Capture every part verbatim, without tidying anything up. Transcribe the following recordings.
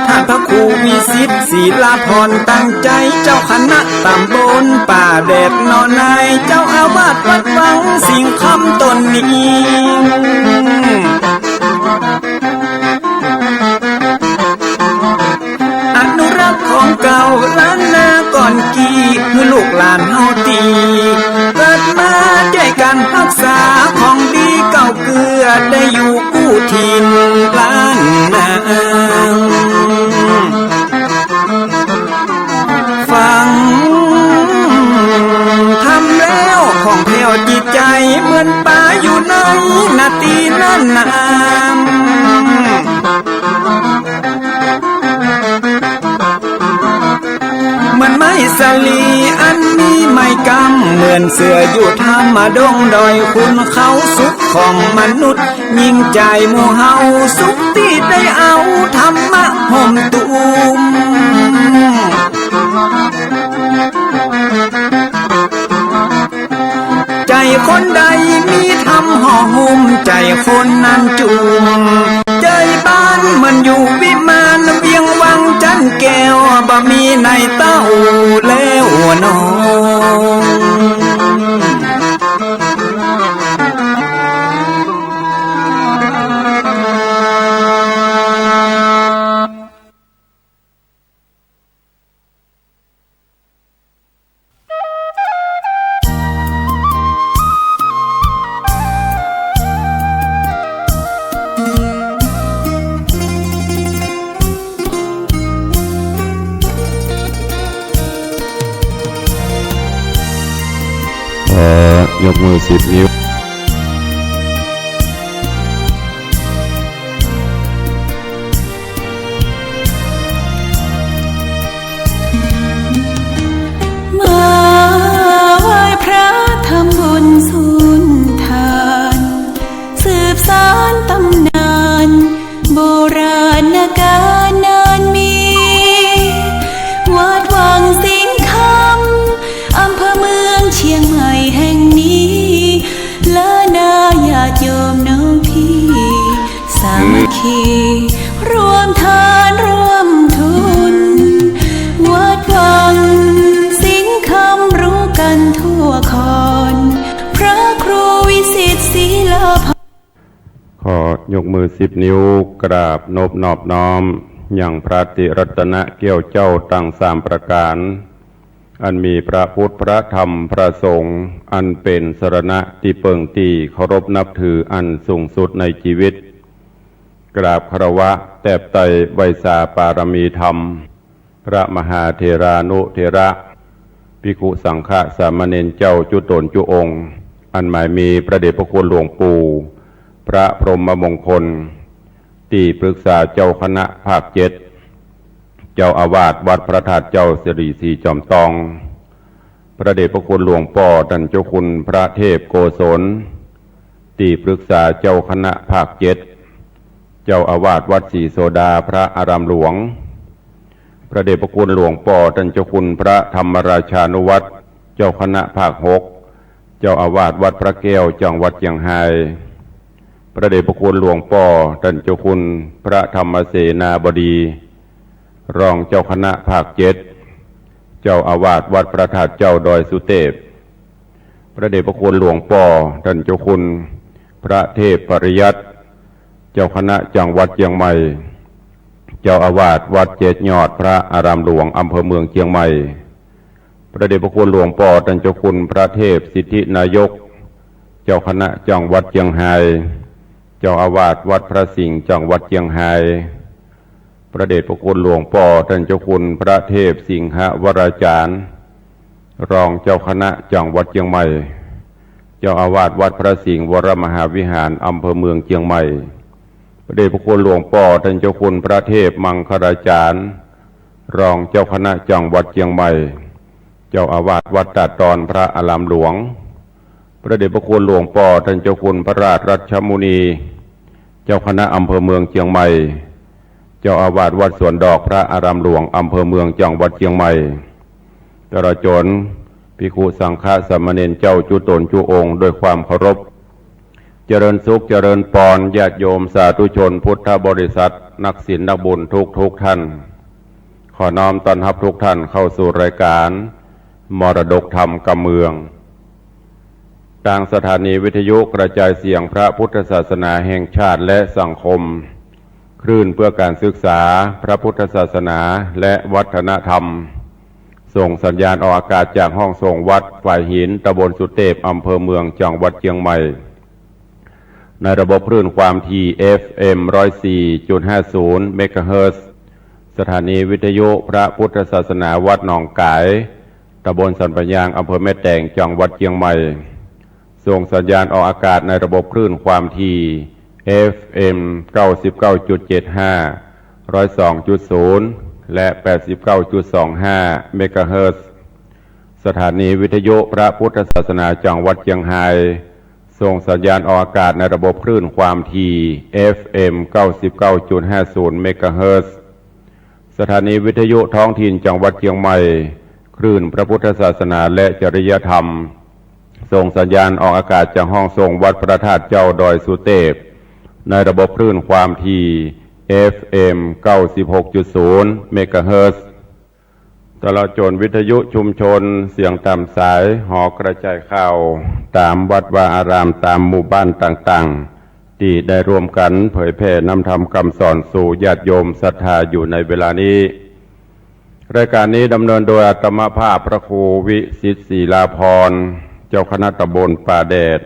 ต้านพระครูวิสิทธิ์ ศิลาพร ตั้งใจ๋ เจ้าคณะตำบลป่าแดดหนองนาย เจ้าอาวาสวัดวังสิงห์คำต๋นนี้ อนุรักษ์ของเก่าล้านนาก่อนกี้ หื้อลูกหลานเฮาตี้เกิดมาจ้วยกั๋นฮักษาของดีเก่าเกื้อ ได้อยู่กู้ถิ่นล้านนา ฟังธรรมแล้วผ่องแผ้วจิตใจ๋ เหมือนป๋าอยู่ในนาตี้นั้นนา เหมือนไม้สาลีอันมีไม้กำ เหมือนเสืออยู่ถ้ำดงดอย ขุนเขาสุขของมนุษย์ ยิ่งใจ๋หมู่เฮาสุขตี้ได้เอาธรรมะห่มตุ้ม ใจ๋คนใดมีธรรมห่อหุ้ม ใจ๋คนนั้นจุ่ม ใจ๋บ้านเหมือนอยู่วิมาน เวียงวังจันแก้ว บ่มีในเต้าแล้วหนอ ขอยกมือสิบนิ้ว มาไหว้พระทำบุญสุนทาน สืบสานตำนานโบราณกาลนานมี วัดวังสิงห์คำ อำเภอเมืองเชียงใหม่แห่งนี้ ล้านนาญาติโยมน้องพี่ สามัคคี ร่วมทานร่วมทุน วัดวังสิงห์คำรู้กันทั่วคอน พระครูวิสิทธิ์ศิลาภรณ์ ขอยกมือสิบนิ้วกราบนบนอบน้อมยังพระติรัตนแก้วเจ้าตังสามประก๋าน อันมีพระพุทธ พระธรรม พระสงฆ์ อันเป๋นสรณะตี้เปิงตี้เคารพนับถืออันสูงสุดในจีวิต กราบคารวะแตบไต้ไหว้สาปารมีธรรม พระมหาเถรานุเถระ ภิกขุสังฆะสามเณรเจ้าจุ๊ต๋นจุ๊องค์ อันหมายมีพระเดชพระคุณหลวงปู่ พระพรหมมงคล ตี้ปรึกษาเจ้าคณะภาคเจ็ด เจ้าอาวาสวัดพระธาตุเจ้าสิริสีจอมตอง พระเดชพระคุณหลวงป้อต้านเจ้าคุณพระเทพโกศล ตี้ปรึกษาเจ้าคณะภาคเจ็ด เจ้าอาวาสวัดศรีโสดาพระอารามหลวง พระเดชพระคุณหลวงป้อต้านเจ้าคุณพระธรรมราชานุวัฒน์ เจ้าคณะภาคหก เจ้าอาวาสวัดพระแก้วจังหวัดเจียงฮาย พระเดชพระคุณหลวงป้อต้านเจ้าคุณพระธรรมเสนาบดี รองเจ้าคณะภาคเจ็ด เจ้าอาวาสวัดพระธาตุเจ้าดอยสุเตพ พระเดชพระคุณหลวงป้อต้านเจ้าคุณพระเทพปริยัติ เจ้าคณะจังหวัดเจียงใหม่ เจ้าอาวาสวัดเจ็ดยอดพระอารามหลวงอำเภอเมืองเจียงใหม่ พระเดชพระคุณหลวงป้อต้านเจ้าคุณพระเทพสิทธินายก เจ้าคณะจังหวัดเจียงฮาย เจ้าอาวาสวัดพระสิงห์จังหวัดเจียงฮาย พระเดชพระคุณหลวงป้อต้านเจ้าคุณพระเทพสิงหวราจารย์ รองเจ้าคณะจังหวัดเจียงใหม่ เจ้าอาวาสวัดพระสิงห์วรมหาวิหารอำเภอเมืองเจียงใหม่ พระเดชพระคุณหลวงป้อต้านเจ้าคุณพระเทพมังคลาจารย์ รองเจ้าคณะจังหวัดเจียงใหม่ เจ้าอาวาสวัดตาดตอนพระอารามหลวง พระเดชพระคุณหลวงป้อต้านเจ้าคุณพระราชรัชมุนี เจ้าคณะอำเภอเมืองเจียงใหม่ เจ้าอาวาสวัดสวนดอกพระอารามหลวงอำเภอเมืองจังหวัดเจียงใหม่ ตลอดจ๋นภิกขุสังฆะสามเณรเจ้าจุ๊ต๋นจุ๊องค์ด้วยความเคารพ เจริญสุขเจริญปอน ญาติโยมสาธุชนพุทธบริษัท นักศิลป์นักบุญทุกๆ ท่าน ขอน้อมต้อนฮับทุกท่านเข้าสู่รายการมรดกธรรมกำเมือง ตางสถานีวิทยุกระจายเสียงพระพุทธศาสนาแห่งชาติและสังคม คลื่นเพื่อการศึกษาพระพุทธศาสนาและวัฒนธรรม ส่งสัญญาณออกอากาศจากห้องส่งวัดฝายหิน ตำบลสุเตพ อำเภอเมือง จังหวัดเจียงใหม่ ในระบบคลื่นความถี่ เอฟเอ็ม ร้อยสี่จุดห้าศูนย์ เมกะเฮิรตซ์ สถานีวิทยุพระพุทธศาสนาวัดหนองก๋าย ตำบลสันป่ายยาง อำเภอแม่แตง จังหวัดเจียงใหม่ ส่งสัญญาณออกอากาศในระบบคลื่นความถี่ เอฟเอ็ม เก้าสิบเก้าจุดเจ็ดห้า ร้อยสองจุดศูนย์ และ แปดสิบเก้าจุดสองห้า เมกะเฮิรตซ์ สถานีวิทยุพระพุทธศาสนาจังหวัดเจียงไฮ้ ส่งสัญญาณออกอากาศในระบบคลื่นความถี่ เอฟเอ็ม เก้าสิบเก้าจุดห้าศูนย์ เมกะเฮิรตซ์ สถานีวิทยุท้องถิ่นจังหวัดเจียงใหม่ คลื่นพระพุทธศาสนาและจริยธรรม ส่งสัญญาณออกอากาศจากห้องส่งวัดพระธาตุเจ้าดอยสุเตพ ในระบบคลื่นความถี่ เอฟเอ็ม เก้าสิบหกจุดศูนย์ เมกะเฮิรตซ์ ตลอดจ๋นวิทยุชุมชนเสียงต๋ามสาย หอกระจายข่าว ต๋ามวัดวาอาราม ต๋ามหมู่บ้านต่างๆ ตี้ได้ร่วมกั๋นเผยแผ่นำธรรมกำสอนสู่ญาติโยมศรัทธาอยู่ในเวลานี้ รายการนี้ดำเนินโดยอาตมาภาพพระครูวิสิทธิ์ศิลาภรณ์ เจ้าคณะตำบลป่าแดด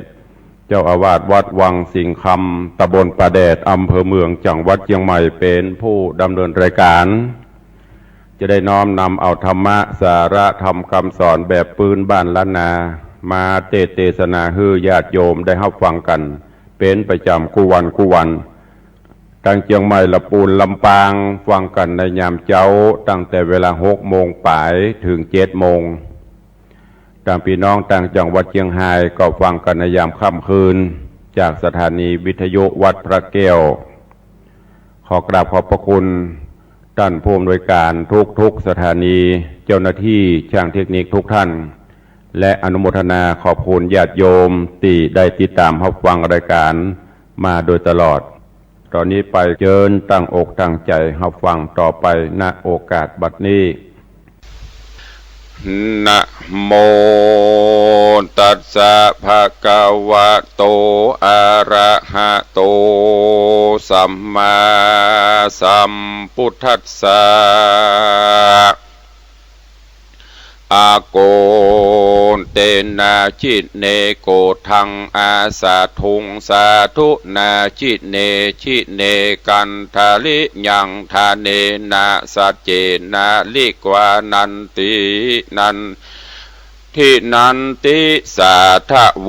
เจ้าอาวาสวัดวังสิงห์คำ ตำบลป่าแดด อำเภอเมือง จังหวัดเจียงใหม่ เป๋นผู้ดำเนินรายการ จะได้น้อมนำเอาธรรมะ สาระธรรมกำสอนแบบปื้นบ้านล้านนา มาเตสน์เตสนาหื้อญาติโยมได้ฮับฟังกั๋น เป๋นประจ๋ำกู้วันกู้วัน ตางเจียงใหม่ ละปูน ลำปาง ฟังกั๋นในยามเจ๊า ตั้งแต่เวลาหกโมงป๋ายเถิงเจ็ดโมง ตางปี้น้องตางจังหวัดเจียงไฮ้ก็ฟังกั๋นในยามค่ำคืน จากสถานีวิทยุวัดพระแก้ว ขอกราบขอบพระคุณต้านผู้อำนวยการทุกๆ สถานี เจ้าหน้าที่ ช่างเทคนิคทุกท่าน และอนุโมทนาขอบคุณญาติโยมตี้ได้ติดต๋ามฮับฟังรายการมาโดยตลอด ต๋อนนี้ไปเจิญตั้งอกตั้งใจ๋ฮับฟังต่อไป ณ โอกาสบัดนี้ นะโมตัสสะ ภะคะวะโต อะระหะโต สัมมาสัมพุทธัสสะ อาโกเตนะ จิเน โกฏัง อาสาธุง สาธุนา จิเน จิเน กันทะริยัง ทะเนนะ สัจเจนะ ลิขวานันติ นัน ทินันติ สาทะโว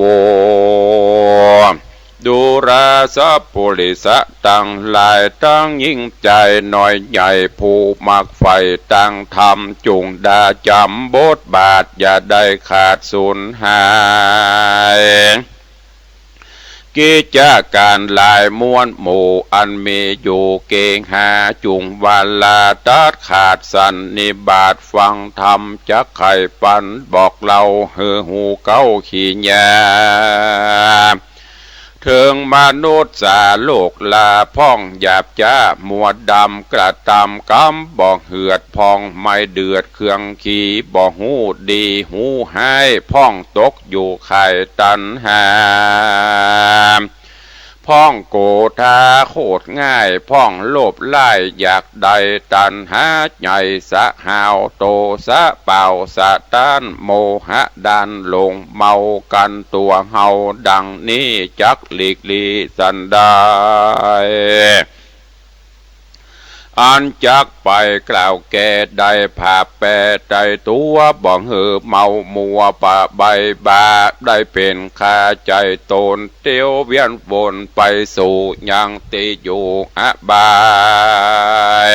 ดูราสะปุริสะตังหลาย ตังยิ่งใจ๋น้อยใหญ่ ผู้มักใฝ่ตางธรรม จุ่งดาจำบทบาท อย่าได้ขาดสูญหาย กิจก๋านหลายมวลหมู่ อันมีอยู่เกหา จุ่งวาลาตัดขาดสันนิบาต ฟังธรรมจักไขปัน บอกเล่าหื้อฮู้เข้าขีญา เถิงมนุษย์สาโลกลาพ่อง หยาบจ๊ามัวดำ กระตำกำบ่เหือดพ่อง ไม่เดือดเครื่องขี บ่ฮู้ดีฮู้ฮ้าย พ่องตกอยู่ข่ายตัณหา พ่องโกธาโคตรง่าย พ่องโลภร้ายอยากได้ ตัณหาใหญ่สะห้าว โตสะเป่าสะต้าน โมหะด้านหลง เมากั๋นตั๋วเฮา ดังนี้จักหลีกหลีสันใด อันจักไปกล่าวแก่ ได้ผาบแปรไตตั๋ว บ่หื้อเมามัวปะใบบ้า ได้เป๋นคาใจ๋ต๋น เตียวเวียนวนไปสู่ยังตี้อยู่อบาย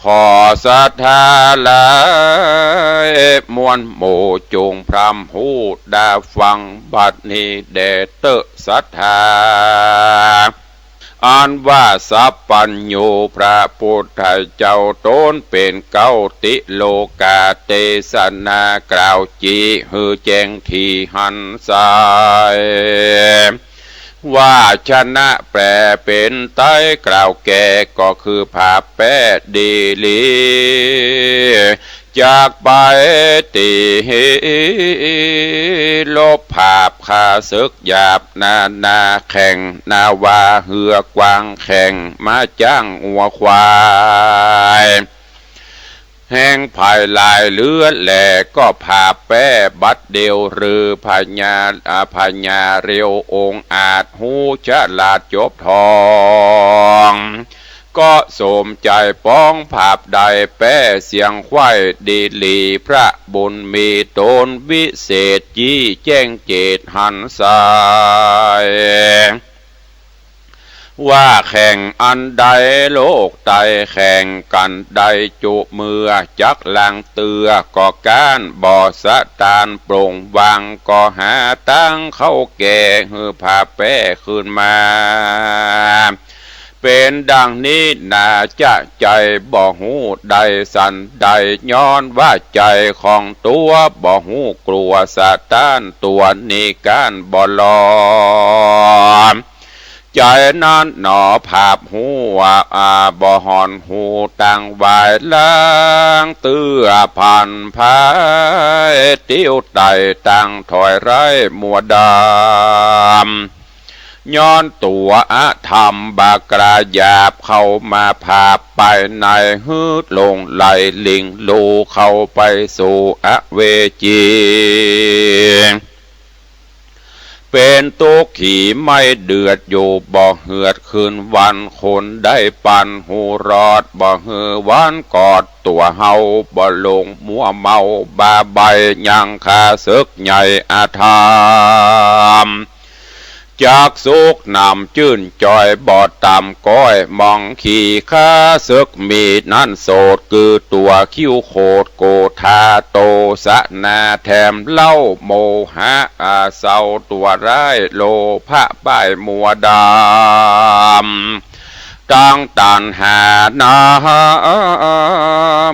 ขอศรัทธาหลายมวลหมู่ จุ่งพร่ำฮู้ดาฟัง บัดนี้แด่เต๊อะศรัทธา อันว่าสัพพัญญูพระพุทธเจ้า ต๋นเป๋นเก๊าติโลกา เตสนากล่าวจี้หื้อแจ้งถี่หันใส ว่าชนะแปลเป๋นไต๊กล่าวแก่ก็คือผาบแป๊ดีหลี จักไปตี๋รบผาบข้าศึกหยาบนานาแข่ง นาวาเฮือกวางแข่ง ม้าจ๊างงัวควาย แฮงผายหลายเหลือแหล่ ก็ผาบแป๊บัดเดียว ฤาษีพญา อ่า พญาเร็วองอาจ ฮู้ฉลาดจบทอง ก็สมใจ๋ปองผาบได้แป๊เสียงใคว่ดีหลี พระบุญมีต๋นวิเศษ จี้แจ้งเจตหันไส้ ว่าแข่งอันใดโลกไต้แข่งกั๋นได้จุเมื่อ จักลังเตื้อก็ก๊าน บ่สะตานปลงวาง ก็หาตางเข้าแก่ หื้อผาบแป๊คืนมา เป๋นดังนี้นา จะใจ๋บ่ฮู้ได้สันใด ย้อนว่าใจ๋ของตั๋วบ่ฮู้กลัว สะตานตั๋วนี้ก๊านบ่ลอม ใจ๋นั้นหนอผาบฮู้ว่า อ่า บ่หอนฮู้ตังวาย ลังเตื้อผันผาย ติ้วไต่ตังถอยไร้มัวดำ ย้อนตั๋วอธรรมบากล้าหยาบ เข้ามาผาบไปใน หื้อหลงไหลหลิงลู่ เข้าไปสู่อเวจี เป๋นตุ๊กขีไม่เดือดอยู่ บ่เหือดคืนวัน คนได้ปันหูรอด บ่หื้อวันกอดตั๋วเฮา บ่หลงมัวเมาบ้าใบ้ ยังข้าศึกใหญ่อธรรม จักสุขหนำจื้นจอย บ่ต่ำก้อยมองขี่ ข้าศึกมีนั้นโสด คือตั๋วคิ้วโขดโกธา โตสนาแถมเล้า โมหะอาเศร้าตั๋วร้าย โลภะป้ายมัวดำ ตังตัณหาน้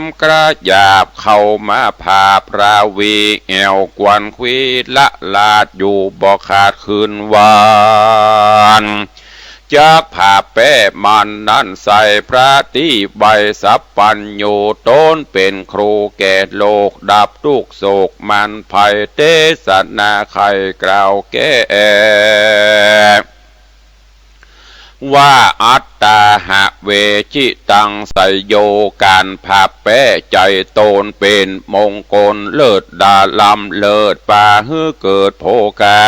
ำกระหยาบ เข้ามาผาบราวี แอ่วกวนควีละลาดอยู่บ่ขาดคืนวัน จักผาบแป๊มันนั้นใส่ พระตี้ไวสัพพัญญู ต๋นเป๋นครูแก่โลก ดับตุ๊กข์โศกมันภัย เตสนาใค่กล่าวแก้ ว่าอัตตาหะเวชิตัง ไสโย ก๋านผาบแป๊ใจ๋ต๋นเป๋นมงคล เลิศดาล้ำเลิศ ปาหื้อเกิดโภคา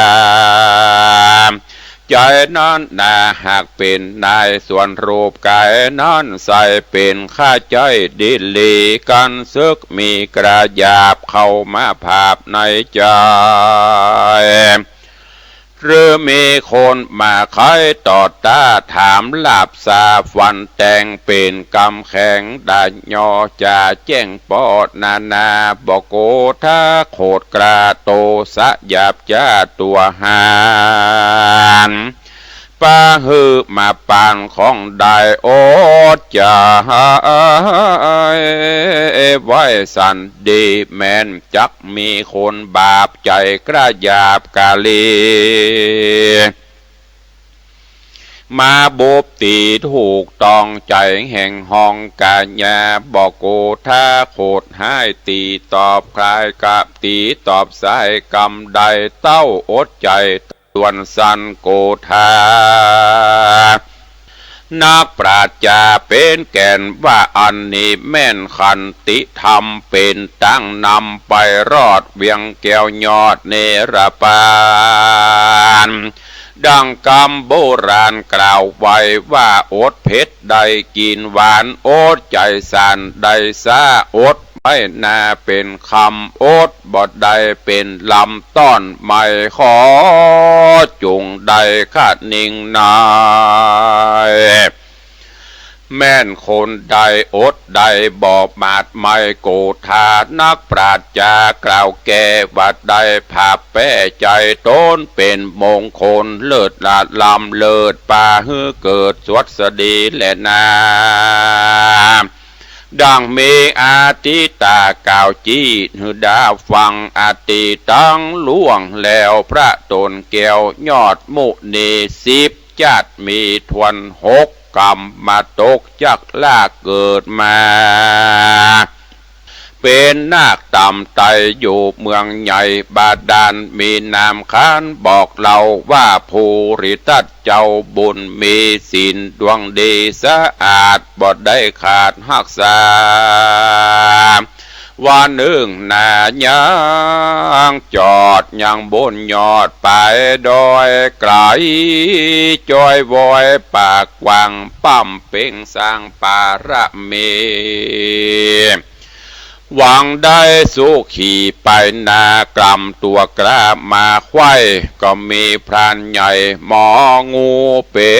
ใจ๋นั้นนาหากเป๋นนาย ส่วนรูปก๋ายนั้นใส่ เป๋นข้าใจ๊ดีหลี กั๋นศึกมีกระหยาบ เข้ามาผาบในใจ๋ หรือมีคนมาไขต่อต้า ถามหลาบสาฟันแตง เป๋นกำแข็งดาญอจ่าแจ้งปอนานา บ่โกธาโขดกล้า โตสะหยาบจ้าตั๋วหาน ปาหื้อมาปานของได้อดจ๋า ไว้สันดีแม้น จักมีคนบาปใจ๋กระหยาบกาลี มาบุบตี๋ถูกต้องใจ๋แห่งห้องกาญา บ่โกธาโขดฮ้าย ตี๋ตอบคลายกับตี๋ตอบสาย กำใดเต้าอดใจ๋ ส่วนสันโกธา นักปราชญ์จาเป๋นแก่นว่า อันนี้แม่นขันติธรรม เป๋นตังนำไปรอด เวียงแก้วยอดเนรปาน ดังกำโบราณกล่าวไว้ว่า อดเผ็ดได้กิ๋นหวาน อดใจ๋สานได้ซ้า อด ไว้นาเป๋นคำ อดบ่ได้เป๋นลำ ต้อนไม้ขอจุ่งได้คะนิงนาย แม่นคนใดอดได้บ่หมาดไม้โกธา นักปราชญ์จากล่าวแก้ว่า ได้ผาบแป๊ใจ๋ต๋นเป๋นมงคล เลิศละล้ำเลิศ ปาหื้อเกิดสวัสดีแลนา เ ดังมีอทิตากล่าวจี๊หื้อดาฟัง อติตังล่วงแล้วพระต๋นแก้วยอดมุนี สิบจ๊าติมีถ้วน หกก๋ำมาตกจักลากเกิดมา เป๋นนาคต่ำไตอยู่เมืองใหญ่บาดาล มีนามขานบอกเล่าว่า ภูริทัตเจ้าบุญมีศีลดวงดีสะอาด บ่ได้ขาดฮักษา วันนึ่งนายังจอดยังบนยอดไปดอยไก๋ จ้อยวอยปากกว้าง ปั๊มเป๋งสร้างปารมี หวังได้สุขีไปนา กล่ำตั๋วกล้ามาไขว้ ก็มีพรานใหญ่หมองู เป๋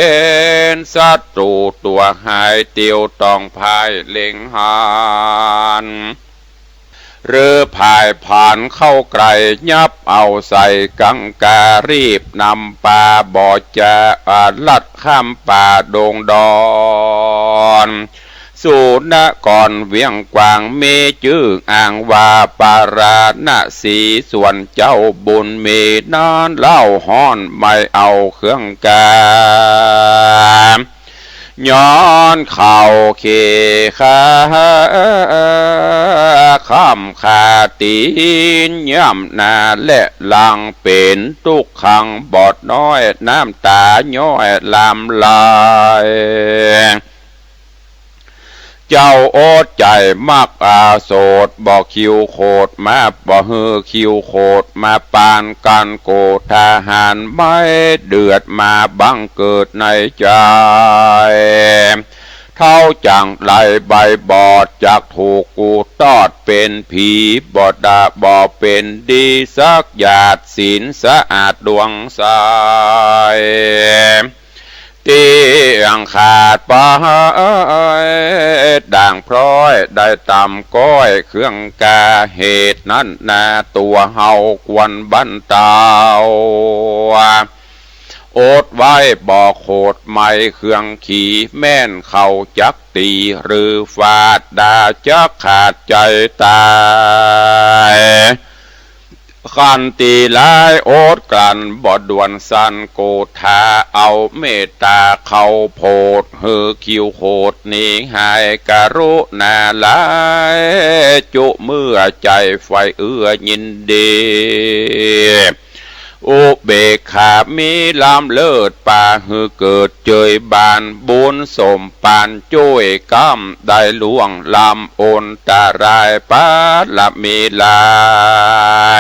นศัตรูตั๋วฮ้าย เตียวต้องพ่ายเล็งหัน หรือพ่ายผานเข้าใก้ ยับเอาใส่กังกา รีบนำปา บ่จะอาลัดข้ามป่าดงดอน สู่นครเวียงกวาง มีจื้ออ้างว่าปาราณสี ส่วนเจ้าบุญมีนั้นเล่าฮ้อน ไม่เอาเครื่องกา ย้อนเข้าเข้ขาค่ำคาตี๋น ย่ำหน้าและหลังเป๋นตุ๊กขัง บอดน้อยน้ำต๋าย้อยลำไหล เจ้าอดใจ๋มักอาโสด บ่คิวโขดมา บ่หื้อคิวโขดมาปานกั๋น โกฏฐาหารไม่เดือดมาบังเกิดในใจ๋ เฒ่าจั่งไรใบบอด จักถูกกูตอดเป๋นผี บ่ดาบ่เป๋นดีสักหยาด ศีลสะอาดดวงใส ตี้อังขาดไป ด่างพร้อยได้ต่ำก้อยเครื่องกา เหตุนั้นนาตั๋วเฮาควรบรรเต๋า อดไว้บ่โขดไม่เครื่องขี แม่นเขาจักตี๋หรือฟาด ด่าจักขาดใจ๋ต๋าย คันตี๋ร้ายอดกลั้นบ่ด่วนสัน โกฏฐาเอาเมตต๋าเข้าโผด หื้อคิวโขดหนีหาย กรุณาหลายจุเมื่อใจ๋ใฝ่เอื้อยินดี อุเบกขามีล้ำเลิศ ปาหื้อเกิดเจยบาน บุญสมปานจ้วยก้ำ ได้ล่วงล้ำอันตราย ปารมีหลา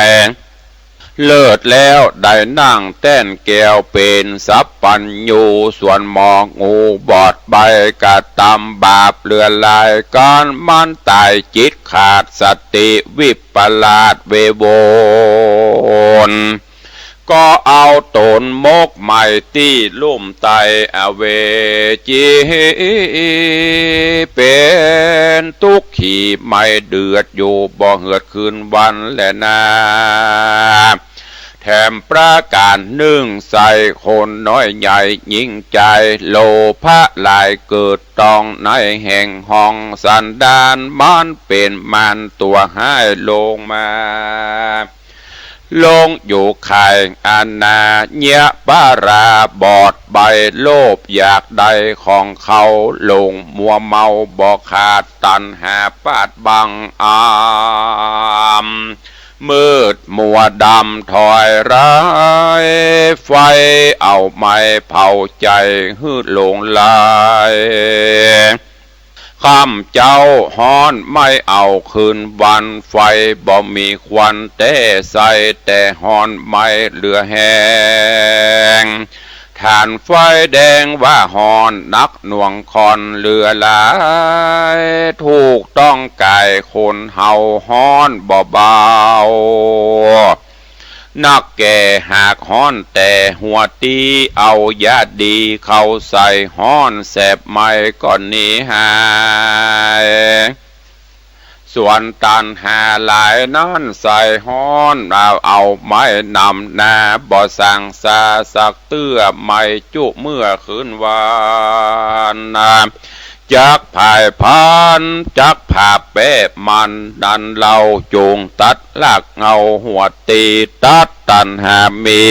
ยเลิศแล้ว ได้นั่งแต้นแก้วเป๋นสัพพัญญู ส่วนหมองูบอดใบ้ กระตำบาปเหลือหลาย ก๋านมันต๋ายจิตขาด สติวิปลาสเววร ก็เอาต๋นหมกไหม้ตี้ลุ่มใต้อเวจี เป๋นตุ๊กขีไม่เดือดอยู่ บ่เหือดคืนวันแลนา แถมประก๋านนึ่งใส่คนน้อยใหญ่ยิ่งใจ๋ โลภะหลายเกิดต้องในแห่งห้อง สันดานมันเป๋นมารตั๋วฮ้ายลงมา ลงอยู่ข่ายอนาเยียะปาราบอดใบ้ โลภอยากได้ของเขา หลงมัวเมาบ่ขาด ตัณหาปาดบังอำ มืดมัวดำถอยร้าย ไฟเอาไหม้เผาใจ๋หื้อหลงไหล ค่ำเจ๊าฮ้อนไม่เอาคืนวัน ไฟบ่มีควันแต๊ใส่ แต่ฮ้อนไหม้เหลือแฮง ถ่านไฟแดงว่าฮ้อนนักหน่วงข้อนเหลือหลาย ถูกต้องก๋ายคนเฮาฮ้อนบ่เบา นักแก่หากฮ้อนแต่หัวตี้ เอายาดีเข้าใส่ฮ้อนแสบไหม้ก็หนีหาย ส่วนตัณหาหลายนั้นใส่ฮ้อน เอา เอาไหม้นำหน้า บ่สั่งซาสักเตื้อ ไหม้จุเมื่อคืนวันนา จักพ่ายพลัน จักผ่าแป๊มัน นั้นเล่า จุ่งตัดรากเหง้าหัว ตี้ตัดตัณหามี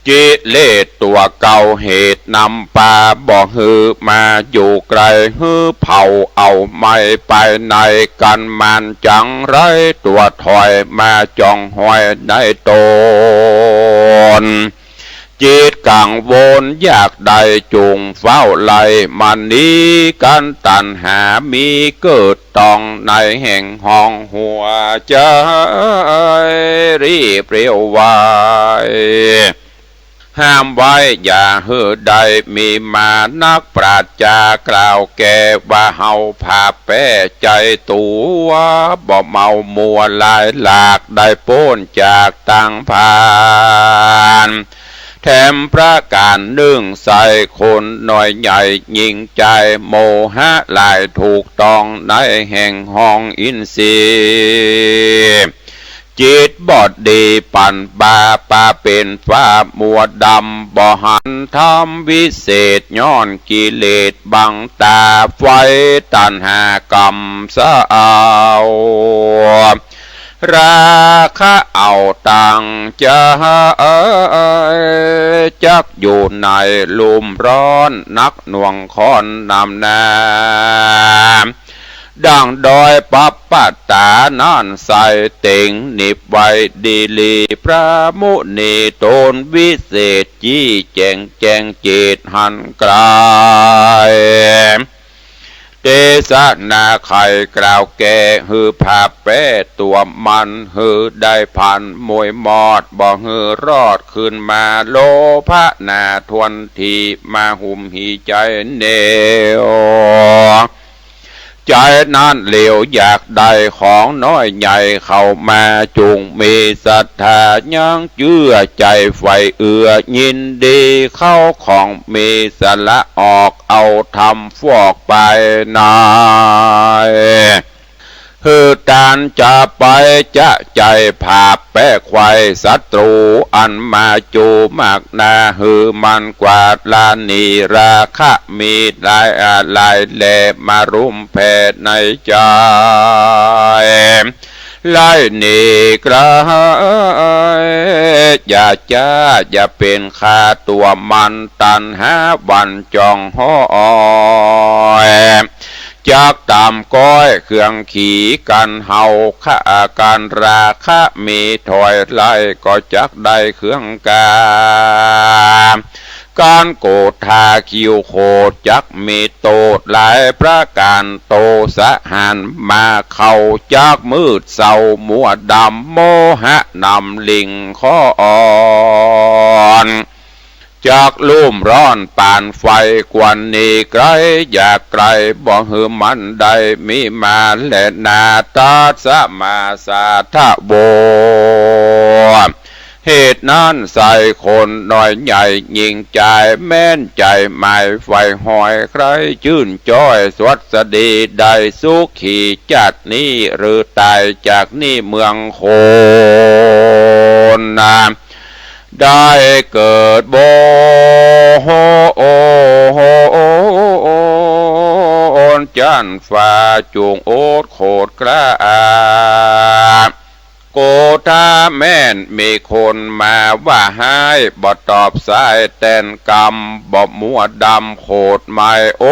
กิเลสตั๋วเก่า เหตุนำปา บ่หื้อมาอยู่ใก้ หื้อเผาเอาไหม้ไปใน กั๋นมันจังไร ตั๋วถอยมาจ้องฮอยในต๋น จิตกังวลอยากได้ จุ่งเฝ้าไล่มันหนีกั๋น ตัณหามีเกิดต้องใน แห่งห้องหัวใจ๋ รีบเร็วไว ห้ามไว้อย่าหื้อได้มีมา นักปราชญ์กล่าวแก่ว่า เฮาผ่าแป๊ใจ้ตั๋ว บ่เมามัวหลายหลาก ได้ป๊นจากตังพยาน แถมประก๋านนึ่ง ใส่คนน้อยใหญ่ยิ่งใจ๋ โมหะหลายถูกต้องใน แห่งห้องอินทรีย์ จิตบอดดีปันบาปา เป๋นฟ้ามัวดำ บ่หันธรรมวิเศษ ย้อนกิเลสบังต๋า ไฟตัณหากำเศร้า ราคะเอาตังใจ๋ จักอยู่ในลุ่มร้อน นักหน่วงข้อนนำหน้า ดั่งดอยปัปปะตานั้น ใส่เต็งหนิบไว้ดีหลี พระมุนีต๋นวิเศษ จี้แจ๋งแจ้งเจตหันไกล เตสนาใค่กล่าวแก่ หื้อผ่าแป๊ตั๋วมัน หื้อได้พันมวยมอด บ่หื้อรอดคืนมา โลภะหนาถ้วนที มาหุ้มหีใจ๋แน่ว ใจ๋นั้นเหลียวอยากได้ ของน้อยใหญ่เข้ามา จุ่งมีศรัทธายังเจื้อใจ๋ ใฝ่เอื้อยินดี เข้าของมีสละออก เอาธรรมฟอกไปใน หื้อตานจะไปจะใจ๋ ผ่าแป๊ไขว่ศัตรู๋ อันมาจูมากหนา หื้อมันกวาดละหนี ราคะมีหลายอาหลายแล มารุมแผ่ในใจ๋ ไล่หนีไกล อย่าจ๊า อย่าเป๋นข้าตั๋วมัน ตัณหาหวั่นจ้องฮอย จักต๋ามก้อยเครื่องขีกั๋น เฮาฆ่ากั๋น ราคะมีถอยไล่ ก็จักได้เครื่องกา ก๋านโกธาคิวโขด จักมีโต้ษหลายประก๋าน โตสะหันมาเข้า จักมืดเศร้ามัวดำ โมหะนำลิ่งข้ออ่อน จักลุ่มร้อนปานไฟ ควรหนีไกล อย่าใก้ บ่หื้อมันได้มีมาแลนา ตัสมาสาทะโว เหตุนั้นใส่คนน้อยใหญ่ยิ่งใจ๋ แม่นใจ๋หมายใฝ่หอย ใคร่จื้นจ้อยสวัสดี ได้สุขีจาตินี้ หรือต๋ายจากนี้เมืองคนนา ได้เกิดบนจั๊นฟ้า จุ่งอดโขดกล้า โกธาแม่นมีคนมาว่าฮ้าย บ่ตอบสายแตนกำ บ่มัวดำโขดหมาย อ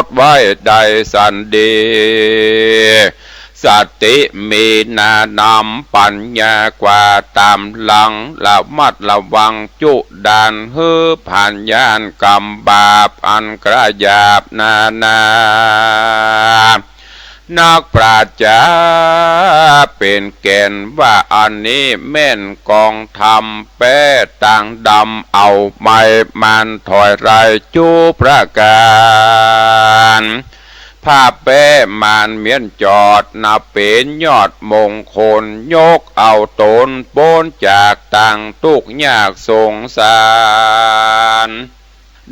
ดไว้ได้สันดี สติมีหนานำ ปัญญากว่าต๋ามหลัง ระมัดระวังจุดาน หื้อผ่านญาณกรรมบาป อันกระหยาบหนานา นักปราชญ์เป๋นแก่นว่า อันนี้แม่นกองธรรม แป๊ต่างดำเอาไม้ มันถอยไล่จุประก๋าน ผ้าแป๊มันเมี้ยนจอด นับเป๋นยอดมงคล ยกเอาต๋นป๊นจากตังตุ๊กข์ยากสงสาร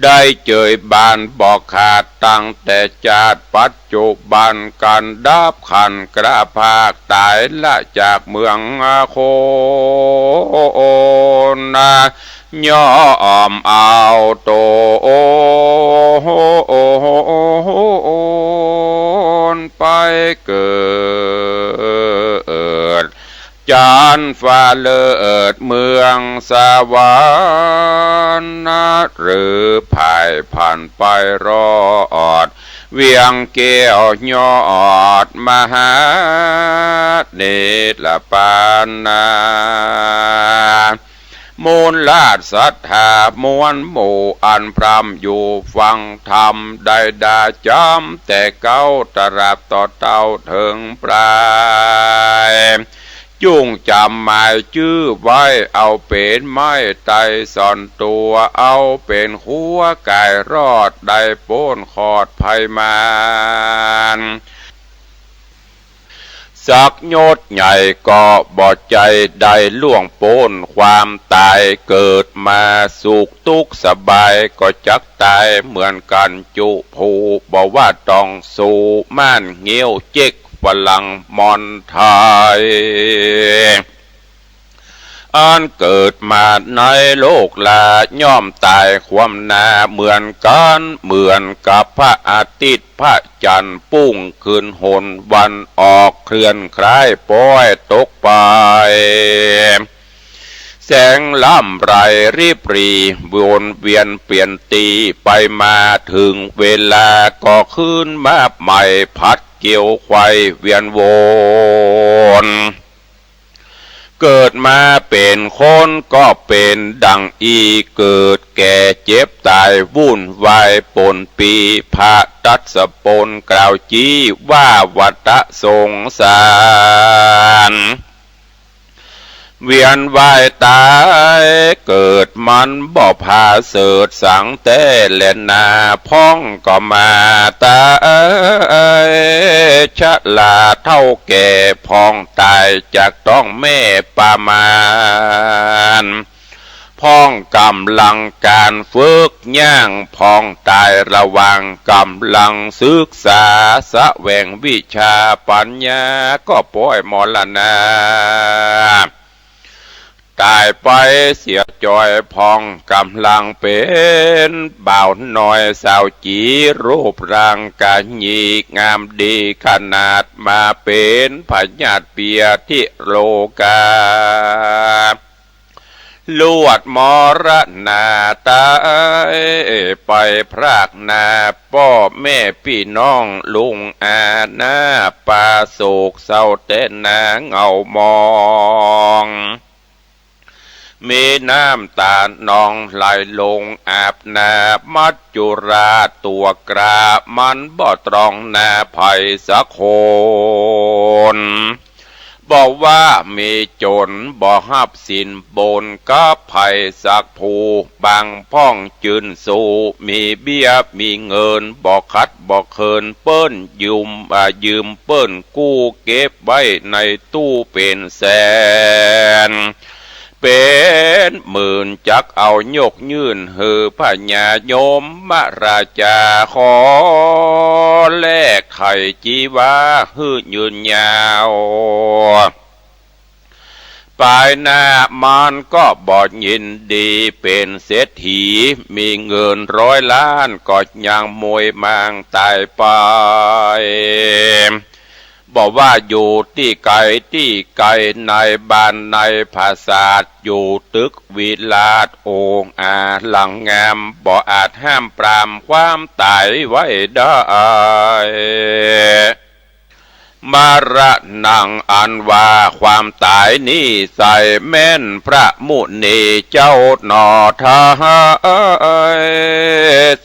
ได้เจยบานบ่ขาด ตั้งแต่จาติปัจจุบัน ก๋านดับขันกระพราก ต๋ายละจากเมืองคนนา ย่อมเอาต๋ ไปเกิด จันทร์ฟ้าเลิศเมืองสวรรค์นะ หรือผ่ายผ่านไปรอด เวียงแก้วยอดมหาเนตรปานนา มูลราชศรัทธามวลหมู่อันพร่ำอยู่ฟังธรรม ได้ด่าจำแต่เก๊าตราบต่อเต้าเถิงปลาย จุ่งจ๋ำหมายจื้อไว้เอาเป๋นไม้ไตรส่อนตั๋ว เอาเป๋นฮั้วก๋ายรอดได้ป๊นขอดภัยมาร สักยศใหญ่ก็บ่ใจ้ได้ล่วงป๊นความต๋าย เกิดมาสุขตุ๊กสบายก็จักต๋ายเหมือนกั๋นจุผู้ บ่ว่าต้องสู้ม่านเงี้ยวเจ๊กฝรั่งมอนไทย อันเกิดมาในโลกลาย่อมต๋ายคว่ำหน้าเหมือนกั๋น เหมือนกับพระอาทิตย์พระจันทร์ปุ้งขึ้นหนวันออกเคลื่อนคล้ายป๊อยตกไป แสงลำไรริบหรี่วนเวียนเปลี่ยนตี้ไปมาเถิงเวลาก็คืนมาใหม่ผัดเกวียวไขว่เวียนวน เกิดมาเป๋นคนก็เป๋นดังอี้ เกิดแก่เจ็บต๋ายวุ่นวายปนปี้ พระทศพลกล่าวจี๊ว่าวัฏสงสาร เวียนว่ายต๋ายเกิดมันบ่ผาเสริฐสังแต๊แลนา พ่องก็มาต๋ายชราเฒ่าแก่ พ่องต๋ายจากต๊องแม่ปามาร พ่องก๋ำลังก๋านฝึกย่าง พ่องต๋ายระหว่างก๋ำลังศึกษา แสวงวิชาปัญญาก็ป๊อยมรณา ต๋ายไปเสียจ้อย พ่องก๋ำลังเป๋นบ่าวน้อยสาวจี๋ รูปร่างกะหยี่งามดีขนาด มาเป๋นพยาธิเปียธิโรคา ลวดมรณาต๋ายไปพรากหน้า ป้อแม่ปี้น้องลุงอาหน้า ปาโศกเศร้าแต๊นาเหงามอง มีน้ำต๋านองไหลลงอาบหน้า มัจจุราชตั๋วกล้ามันบ่ตรองหน้าใผสักคน บ่ว่ามีจ๋นบ่ฮับสินบนกับใผสักผู้ บางพ่องจื้นสู้มีเบี้ยมีเงิน บ่ขัดบ่เขินเปิ้นยืม อ่า ยืมเปิ้นกู้เก็บไว้ในตู้เป๋นแสน เป๋นหมื่นจักเอายกยื่นหื้อพญายมราชา ขอแลกไถ่จีวาหื้อยืนยาว ปายหน้ามันก็บ่ยินดีเป๋นเศรษฐี มีเงินร้อยล้านก็ยังมวยมางต๋ายไป บ่ว่าอยู่ตี้ไก๋ตี้ไก๋ ในบ้านในผาสาท อยู่ตึกวิราชองอาลังงาม บ่อาจห้ามปรามความต๋ายไว้ได้ มรณังอันว่าความต๋ายนี้ใส่แม่นพระมุนีเจ้าหนอไท้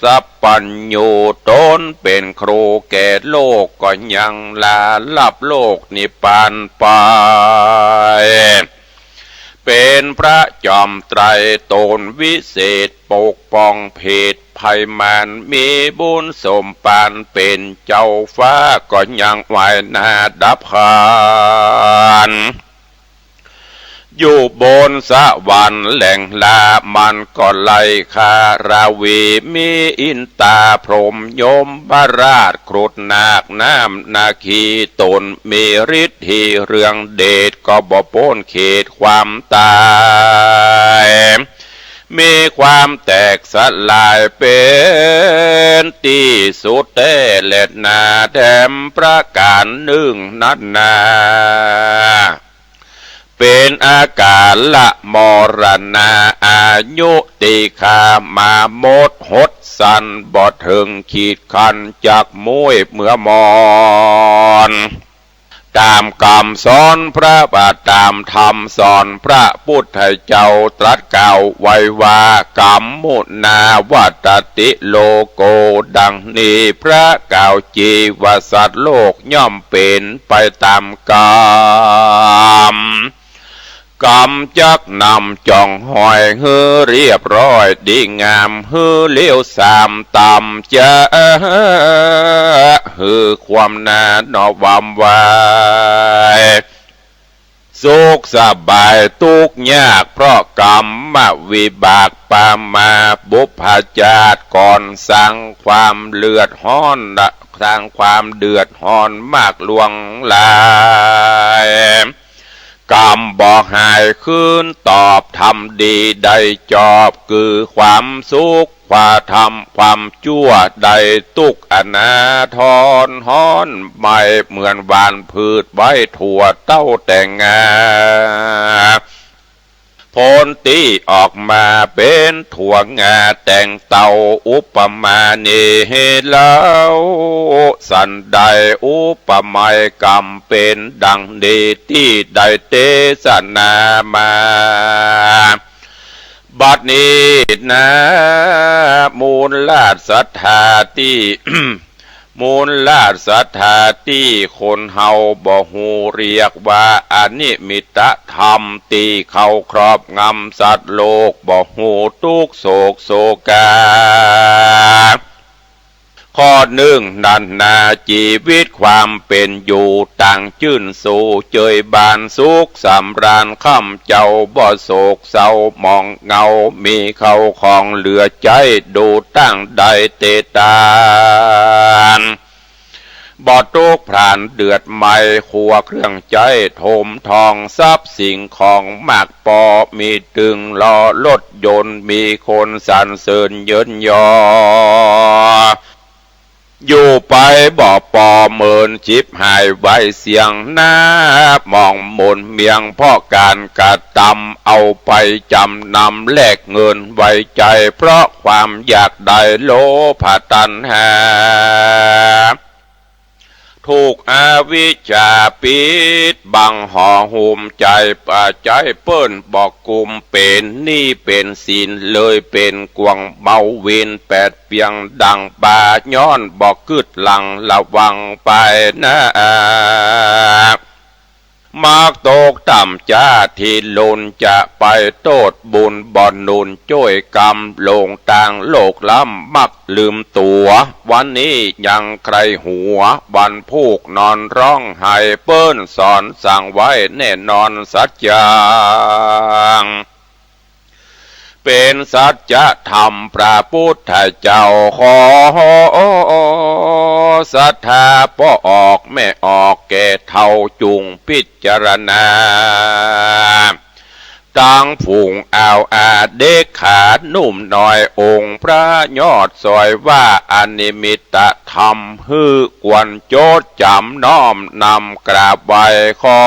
สัพพัญญูต๋นเป๋นครูแก่โลก ก็ยังลาลับโลกนิพพานไป เป๋นพระจอมไตรต๋นวิเศษ ปกป้องเพศภัยมาร มีบุญสมปานเป๋นเจ้าฟ้า ก็ยังไหว้หน้าดับขัน อยู่บนสวรรค์แหล่งลามันก็ไล่ฆ่าราวี มีอินตาพรหมยมราชครุฑนาคน้ำนาคี ต๋นมีฤทธีเรืองเดช ก็บ่ป๊นเขตความต๋าย มีความแตกสลายเป๋นตี้สุดแต๊แลนา แถมประก๋านนึ่งนั้นนา เป๋นอาก๋าระมรณา อายุตี้ข้ามามดหดสั้น บ่เถิงขีดคั้นจักมุ้ยเมื่อมอน ต๋ามกำสอนพระบาท ต๋ามธรรมสอนพระปุทธเจ้า ตรัสกล่าวไว้ว่า กัมมุนาวัตติโลโก ดังนี้พระกล่าวจีว่าสัตว์โลกย่อมเป๋นไปต๋ามกำ กำจักนำจ่องหอยหื้อเรียบร้อยดีงาม หื้อเลวสามต่ำจะหื้อความนาหนอวามวาย สุขสบายตุ๊กข์ยาก เพราะกรรมวิบากปามา บุพชาติก่อนสร้างความเดือดฮ้อน สร้างความเดือดฮ้อนมากลวงหลาย กรรมบ่หายคืนตอบ ทำดีได้จอบ คือความสุข ความทำความชั่วได้ตุ๊กข์อนาถอนฮ้อนไหม้ เหมือนหว่านพืชไว้ถั่วเต้าแตงงา ผลตี้ออกมาเป๋นถั่วงาแตงเต้า อุปมานี้เล่า สันใดอุปไมยกรรมเป๋นดังนี้ตี้ได้เตสนามา บัดนี้นา มูลราชศรัทธาตี้ มูลราชศรัทธาตี้คนเฮาบ่ฮู้ เรียกว่าอนิมิตธรรม ตี้เข้าครอบงำสัตว์โลก บ่ฮู้ตุ๊กข์โศกโศกา ข้อนึ่งนั้นนา จีวิตความเป๋นอยู่ ตั้งจื้นสู้เจยบาน สุขสำราญค่ำเจ้า บ่โศกเศร้าหมองเหงา มีเข้าของเหลือใจ๊ ดูตั้งได้เตตาน บ่ตุ๊กข์พร่านเดือดไหม้ ครัวเครื่องใจ๊ถมทอง ทรัพย์สิ่งของมากปอ มีตึงหล่อรถยนต์ มีคนสรรเสริญเยินยอ อยู่ไปบ่ปอ เมินฉิบหายวายเสี้ยงนา หมองหมนเมียงเพราะก๋านกระตำ เอาไปจ๋ำนำแลกเงินไว้ใจ๊ เพราะความอยากได้โลภะตัณหา ถูกอวิชชาปิดบังห่อหุ้มใจ๋ ปะใจ๊เปิ้นบ่กุม เป๋นหนี้เป๋นสิน เลยเป๋นกวางเมาวินแปดเปียงดั่งป๋า ย้อนบ่กึ๊ดหลั่งระวังไปนา มักตกต่ำจ้า ตี้ลุนจะไปโต้ษบุญ บ่หนุนจ้วยกรรม หลงตางโลกล้ำ มักลืมตั๋ว วันนี้ยังใคร่หัว วันพูกนอนฮ้องไห้ เปิ้นสอนสั่งไว้แน่นอนสัจจัง เป๋นสัจธรรมพระปุทธเจ้า ขอศรัทธาป้อออกแม่ออกแก่เฒ่า จุ่งพิจารณา ตังฝูงอ่าวอาเด็กขาหนุ่มน้อย องค์พระยอดสอยว่า อนิมิตธรรมหื้อควรจดจ๋ำ น้อมนำกราบไหว้ ขอ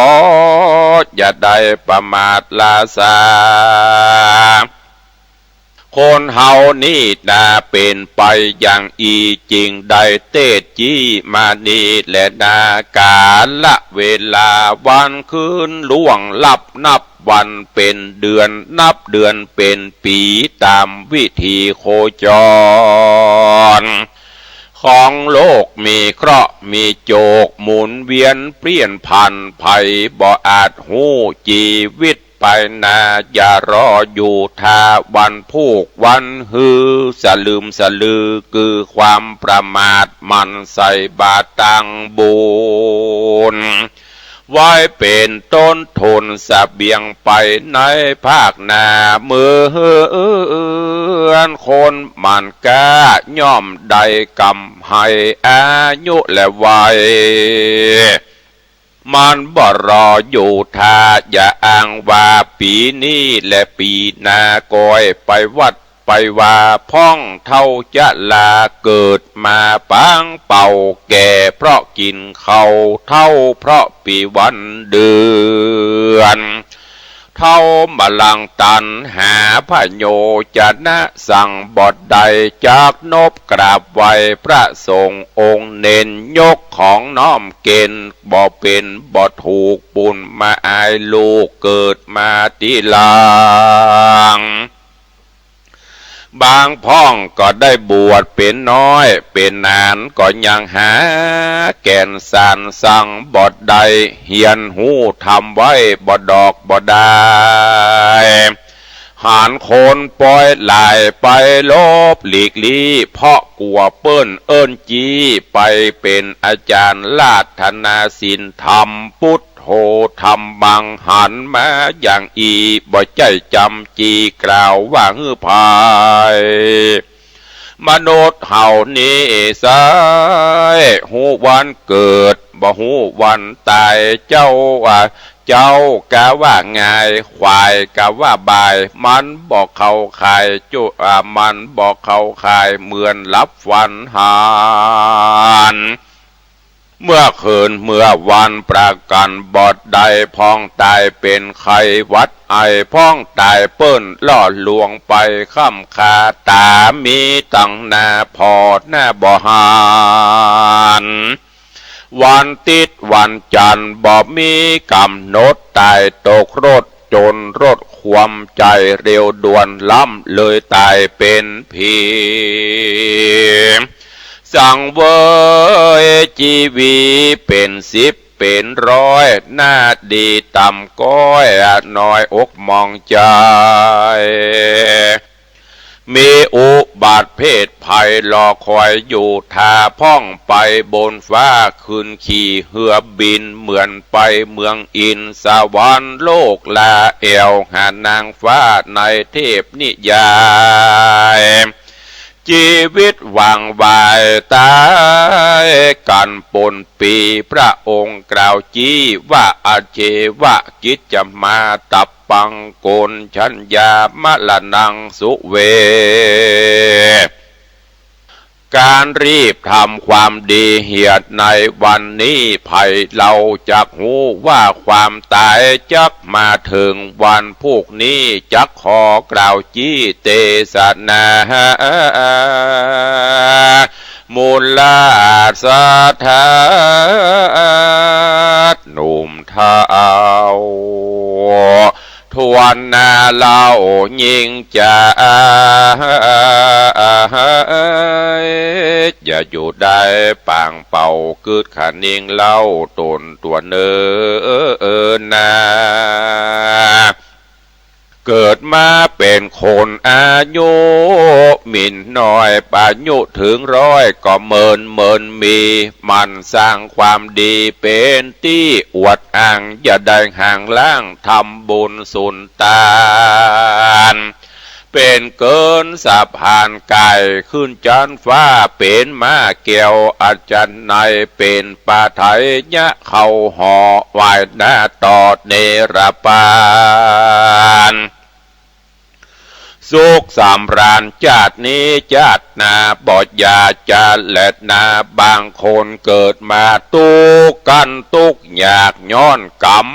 อย่าได้ประมาทละสา คนเฮานี้นา เป๋นไปอย่างอี้ จึงได้เตสน์จี้มานี้แลนา ก๋าละเวลาวันคืนล่วงลับ นับวันเป๋นเดือน นับเดือนเป๋นปี๋ ต๋ามวิถีโคจร ของโลกมีเคราะห์มีโจก หมุนเวียนเปลี่ยนผัน ใผบ่อาจฮู้จีวิตไปนา อย่ารออยู่ถ้าวันพูกวันหื้อ สลืมสลือคือความประมาท หมั่นใส่บาตรตั้งบุญ ไว้เป๋นต้นทุนเสบียงไปในภาคหน้า เหมือนคนหมั่นกล้า ย่อมได้กำไรอายุและวัย มันบ่รออยู่ถ้า อย่าอ้างว่าปี๋นี้และปี๋หน้า ก้อยไปวัดไปวา พ่องเฒ่าจะลา เกิดมาปางเป่า แก่เพราะกิ๋นข้าว เฒ่าเพราะปี๋วันเดือน เฒ่าบ่ลังตัณหา ผโยจนะสังบ่ได้ จักนบกราบไหว้พระสงฆ์องค์เณร ยกของน้อมเก๋ณฑ์ บ่เป๋นบ่ถูก ปูนมาอายลูก เกิดมาตี้หลัง บางพ่องก็ได้บวชเป๋นน้อย เป๋นหนานก็ยังหาแก่นสารสังบ่ได้ เฮียนฮู้ธรรมไว้บ่ดอกบ่ดาย หานคนปอยหลายไปหลบหลีกลี้ เพราะกั๋วเปิ้นเอิ้นจี้ ไปเป๋นอาจ๋ารย์ราธนาศีลธรรม ปุทโธธัมมัง หันมาอย่างอี้ บ่ใจ้จ๋ำจี้กล่าวว่าหื้อใผ มนุษย์เฮานี้ไส้ ฮู้วันเกิด บ่ฮู้วันต๋าย เจ้าว่า เจ๊ากะว่าง่าย ขวายกะว่าบ่าย มันบ่เข้าข่ายจุ อ่า มันบ่เข้าข่าย เหมือนหลับฝันหัน เมื่อคืนเมื่อวันประกั๋นบ่ได้ พ่องต๋ายเป๋นไข้หวัดไอ พ่องต๋ายเปิ้นล่อลวงไป ค่ำคาต๋ามีตังหน้าผ่อ หน้าบ่หัน วันติ๊ดวันจันทร์บ่มีก๋ำหนด ต๋ายตกรถจนรถคว่ำ ใจ๋เร็วด่วนล้ำ เลยต๋ายเป๋นผี สังเวยจีวีเป๋นสิบเป๋นร้อย หน้าดีต่ำก้อย น้อยอกหมองใจ๋ มีอุบัติเพศภัยรอคอยอยู่ ถ้าพ่องไปบนฟ้า ขึ้นขี่เฮือบิน เหมือนไปเมืองอินสวรรค์ โลกลาแอ่วหานางฟ้าในเทพนิยาย จีวิตหว่างวายต๋ายกั๋นปนปี พระองค์กล่าวจี้ว่า อาเจวะกิจจมาตัปปัง โกณฑัญญา มรณังสุเว ก๋านรีบทำความดีเหียดในวันนี้ ใผเล่าจักฮู้ว่าความต๋ายจักมาเถิงวันพูกนี้ จักขอกล่าวจี้เตสนา มูลาสถา หนุ่มเฒ่า ทวนหน้าเล่ายิ่งจ๋าย อย่าอยู่ได้ปางเป่า กึ๊ดคะนิงเล่าต๋นตั๋วเน่อนา เกิดมาเป๋นคนอายุหมิ่นน้อย อายุเถิงร้อยก็เมินเมินมี หมั่นสร้างความดีเป๋นตี้อวดอ้าง อย่าได้ห่างล้างทำบุญสุนตาน เป๋นเกินสะพานก๋ายขึ้นจั๊นฟ้า เป๋นม้าแก้วอัศนัย เป๋นปาไถยะเข้าหอ ไหว้หน้าต่อเนรปาน สุขสำราญจาตินี้จาติหน้า บ่อย่าจะแลนา บางคนเกิดมาตุ๊กข์กั๋นตุ๊กข์ยาก ย้อนกรรม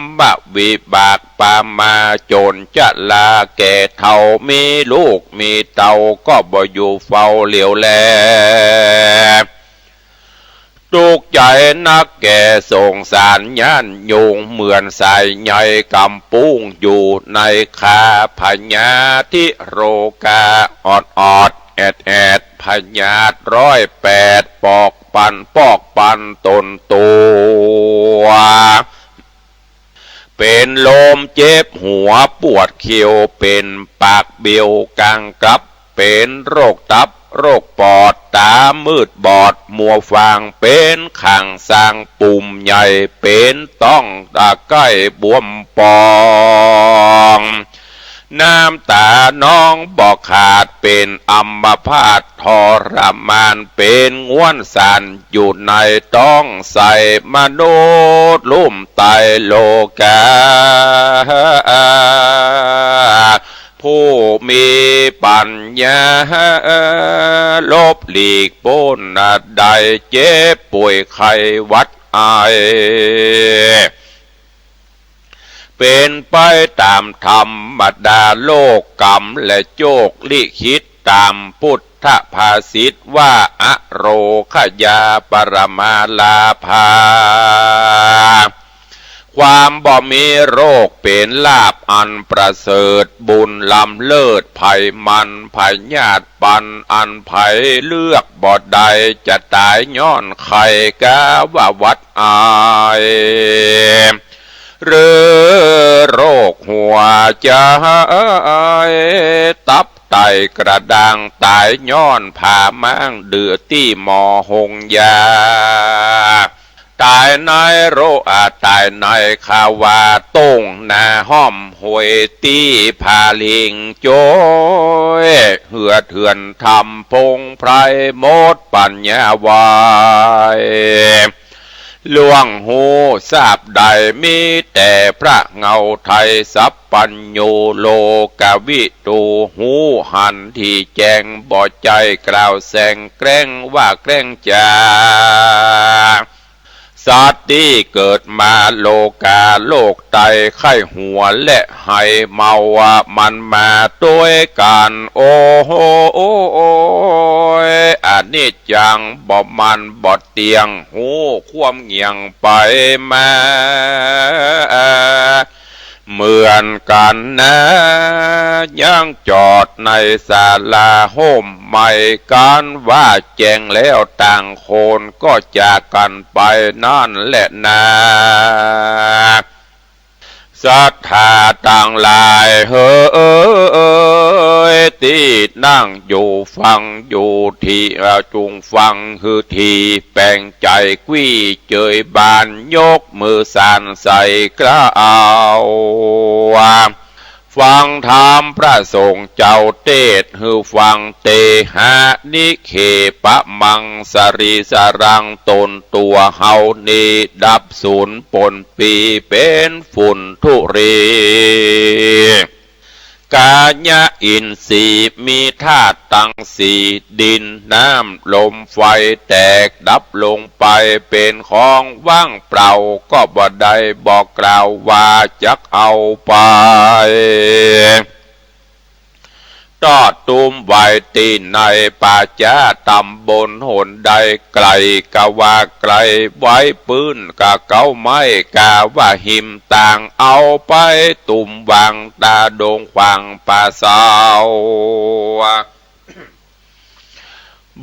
วิบากปามา จ๋นจะลาแก่เฒ่า มีลูกมีเต้าก็บ่อยู่เฝ้าเหลียวแล ตุ๊กข์ใจ๋นักแก่สงสารญาติโยม เหมือนสายใยกำปุ้งอยู่ในคา พยาธิโรคาออดๆ แอดๆ พยาธิร้อยแปด ปอกปันปอกปันตนตั๋ว เป๋นลมเจ็บหัวปวดเขี้ยว เป๋นปากเบียวกางกลับ เป๋นโรคตับโรคปอด ต๋ามืดบอดมัวฟาง เป๋นข้างสร้างปุ่มใหญ่ เป๋นต๊องตะไคร่บวมป่อง น้ำต๋าน้องบ่ขาด เป๋นอัมพาตทรมาน เป๋นง้วนสานอยู่ในต๊อง ใส่มนุษย์ลุ่มไตโลกา ผู้มีปั๋ญญา หลบหลีกป๊นได้เจ็บป่วยไข้หวัดไอ เป๋นไปต๋ามธรรมดาโลก กรรมและโจคลิขิต ต๋ามปุทธภาษิตว่า อโรคยาปรมาลาภา ความบ่มีโรคเป๋นลาภอันประเสริฐ บุญล้ำเลิศ ไผมันพยาธิปัน อันใผเลือกบ่ได้ จะต๋ายย้อนไข้ กาว่าหวัดไอ หรือโรคหัวใจ๋ ตับไตกระด้าง ต๋ายย้อนผ่าม้าง ดื้อตี้หมอโฮงยา ต๋ายในโรค อา ต๋ายในคาวา ต้งนาห้อมห้วย ตี้ผาลิงโจ๊ย เหือดเถื่อนทำพงไพร หมดปั๋ญญาไว ล่วงฮู้ทราบได้ มีแต่พระเหง้าไทย สัพพัญญูโลกวิทู ฮู้หันตี้แจ้ง บ่ใจ้กล่าวแสงแกล้ง ว่าแกล้งจ๋า สัตว์ตี้เกิดมาโลกา โรคไตไข้หัวและไฮเมา มันมาตวยกั๋น โอ้โห อนิจจัง บ่มั่นบ่เตี้ยง ฮู้ความเหงี่ยงไปมา เหมือนกั๋นนา ยังจอดในศาลาฮ่มไหม้กั๋น ว่าแจ้งแล้วต่างคนก็จากกั๋นไป นั้นแหละนา ศรัทธาตังหลายเหย ตี้นั่งอยู่ฟังอยู่ตี้ จุ่งฟังหื้อถี่ แป๋งใจ๋กวี้เจยบาน ยกมือสานใส่เกล้า ฟังธรรมพระสงฆ์เจ้าเตสน์หื้อฟัง เตหะนิเคปะมัง สะรีสะรัง ต๋นตั๋วเฮานี้ ดับสูญปนปี้ เป๋นฝุ่นธุลี กายะอินทรีย์ มีธาตุตังสี่ ดิน น้ำ ลม ไฟ แตกดับลงไป เป๋นของว่างเปล่า ก็บ่ได้บอกกล่าวว่าจักเอาไป ตอดตุ้มไว้ตี้ในป่าจ๊า ต๋ำบลหนใด ไก๋กาว่าไก๋ ไว้ปื้นกาเก๊าไม้ กาว่าหิมต่าง เอาไปตุ้มวางต๋าดงขวางป่าเศร้า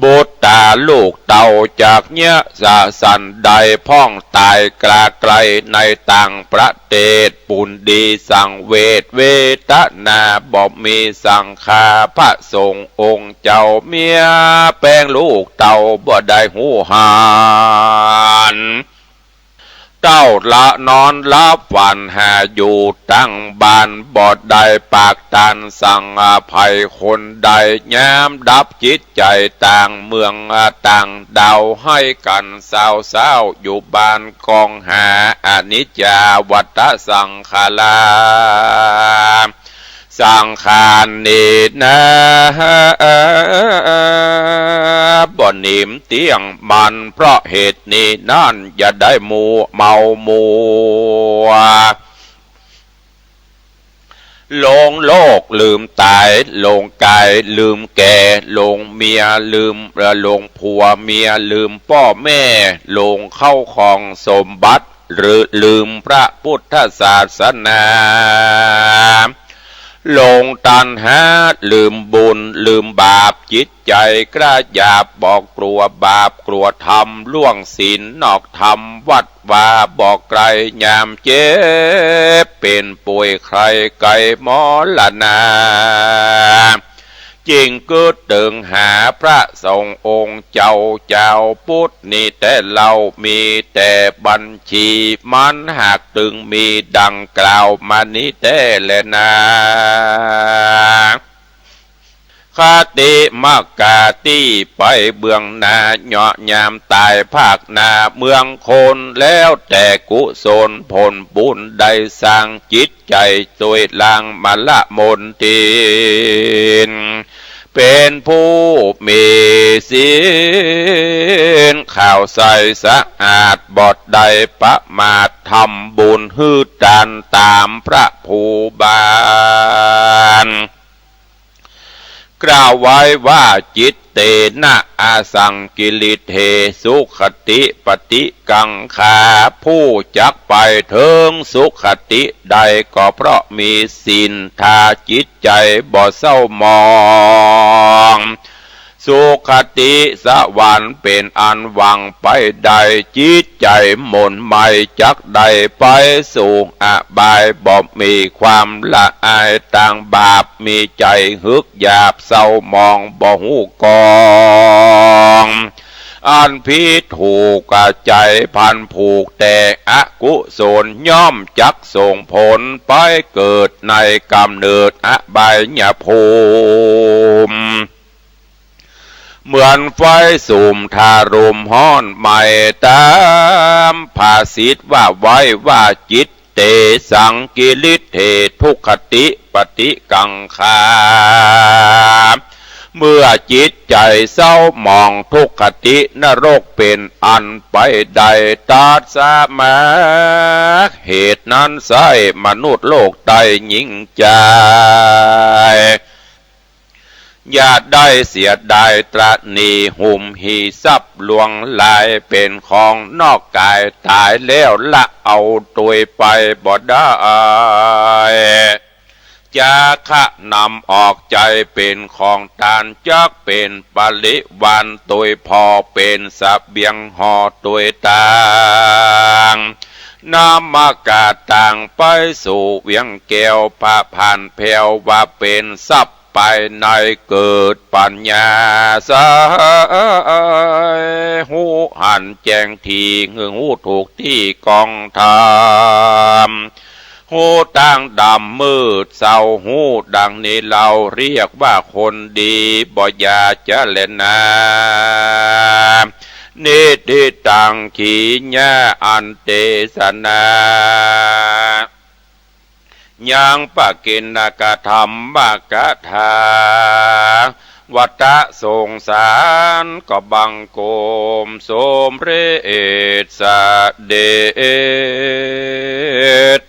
บุตราลูกเต้าจักเยียะสะสันใด พ่องต๋ายกล้าไก๋ในต่างประเตศ ปุณดีสังเวชเวทนา บ่มีสังฆาพระสงฆ์องค์เจ้า เมียแป๋งลูกเต้าบ่ได้ฮู้หัน เต้าละนอนหลับฝันหาอยู่ตังบ้าน บ่ได้ปากตันสังภัยคนใด ยามดับจิตใจ๋ต่างเมืองต่างดาว หื้อกั๋นเศร้าๆ อยู่บ้านกองหา อนิจจาวัฏฏะสังขารา สังขารนี้นา บ่นิ่มเตี้ยงมั่น เพราะเหตุนี้นั้น อย่าได้มัวเมามัว หลงโลกลืมต๋าย หลงก๋ายลืมแก่ หลงเมียลืม หลงผัวเมียลืมป้อแม่ หลงเข้าของสมบัติ หรือลืมพระพุทธศาสนา หลงตัณหา ลืมบุญ ลืมบาป จิตใจ๋กล้าหยาบ บ่กลัวบาปกลัวธรรม ล่วงศีลนอกธรรม วัดวาบ่ไก๋ ยามเจ็บเป๋นป่วยไข้ใก้มรณา จึงกึ๊ดเถิงหาพระสงฆ์องค์เจ้า เจ้าปุทธนี้แต๊เล่า มีแต่บัญชีมันหากตึงมีดังกล่าวมานี้แต๊แลนา คติมกาตี้ไปเบื้องหน้า เยาะยามต๋ายภาคหน้าเมืองคน แล้วแต่กุศลผลบุญได้สร้างจิตใจ๋ จ้วยล้างมลมลทิน เป๋นผู้มีศีลขาวใสสะอาด บ่ได้ประมาท ทำบุญหื้อตานต๋ามพระภูบาล กล่าวไว้ว่า จิตเตนะ อสังกิริเท สุขติปฏิกังขา ผู้จักไปเถิงสุขติได้ก็เพราะมีศีล ถ้าจิตใจ๋บ่เศร้าหมอง สุขติสวรรค์เป๋นอันหวังไปได้ จิตใจ๋หม่นไหม้จักได้ไปสู่อบาย บ่มีความละอายต่างบาป มีใจ๋หึกหยาบเศร้าหมอง บ่ฮู้กอง อันผิดถูก ใจ๋พันผูกแต่อกุศล ย่อมจักส่งผลไปเกิดในก๋ำเนิดอบายภูมิ เหมือนไฟสุมถ้าลุ่มฮ้อนไหม้ ต๋ามภาษิตว่าไว้ว่า จิตเตสังกิริเท ทุคติปฏิกังขา เมื่อจิตใจ๋เศร้าหมอง ทุคตินรกเป๋นอันไปได้ ตัสมา เหตุนั้นไส้มนุษย์โลกได้ยิ่งใจ๋ อย่าได้เสียดายตระหนี่ หุมหีทรัพย์หลวงหลาย เป๋นของนอกก๋าย ต๋ายแล้วละเอาตวยไปบ่ได้ จาคะนำออกใจ๋เป๋นของตาน จักเป๋นปริวารตวยผ่อ เป๋นเสบียงห่อตวยตาง นำก๋าตางไปสู่เวียงแก้ว พระพานแผ้วว่าเป๋นทรัพย์ ภายในเกิดปัญญาใส ฮู้หันแจ้งตี้ คือฮู้ถูกตี้กองธรรม ฮู้ตางดำมืดเศร้า ฮู้ดังนี้เฮาเรียกว่าคนดี บ่อย่าจะแลนา นิทธิตัง ขีณาอันเตสนา ยังปะกิณกธรรมกถา วัตตะสงสารก็บังคมสมเร็จเสด็จ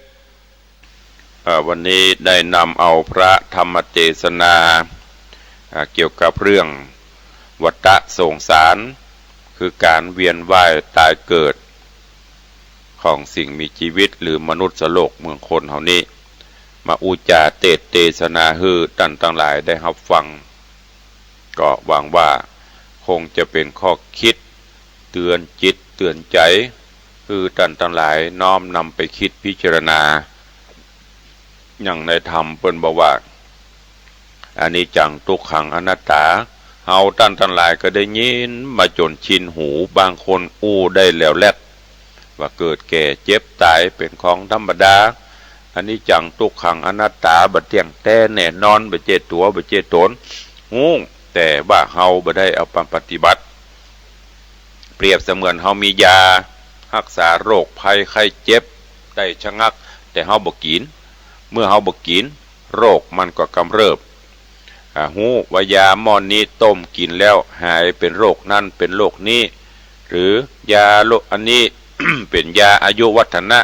เอ่อ วันนี้ได้นำเอาพระธรรมเตสนา อ่า เกี่ยวกับเรื่องวัฏฏะสงสาร คือก๋านเวียนว่ายต๋ายเกิด ของสิ่งมีจีวิต หรือมนุษย์โลกเมืองคนเฮานี้ มาอู้จ๋าเตสน์เตสนาหื้อต้านตังหลายได้ฮับฟัง ก็หวังว่าคงจะเป๋นข้อคิดเตื๋อนจิตเตื๋อนใจ๋ หื้อต้านตังหลายน้อมนำไปคิดพิจารณา อย่างในธรรมเปิ้นบอกว่า อนิจจัง ทุกขัง อนัตตา เฮาต้านตังหลายก็ได้ยินมาจ๋นชินหู บางคนอู้ได้แหลวแหลก ว่าเกิดแก่เจ็บต๋ายเป๋นของธรรมดา อนิจจัง ทุกขัง อนัตตา บ่เตี้ยงแต๊แน่นอน บ่ใจ้ตั๋ว บ่ใจ้ต๋น ฮู้ แต่ว่าเฮาบ่ได้เอามาปฏิบัติ เปรียบเสมือนเฮามียาฮักษาโรคภัยไข้เจ็บได้ชะงัก แต่เฮาบ่กิ๋น เมื่อเฮาบ่กิ๋น โรคมันก็กำเริบ อ่า ฮู้ว่ายาหม้อนี้ต้มกิ๋นแล้วหายเป๋นโรคนั้นเป๋นโรคนี้ หรือยาโรคอันนี้ เป๋นยาอายุวัฒนะ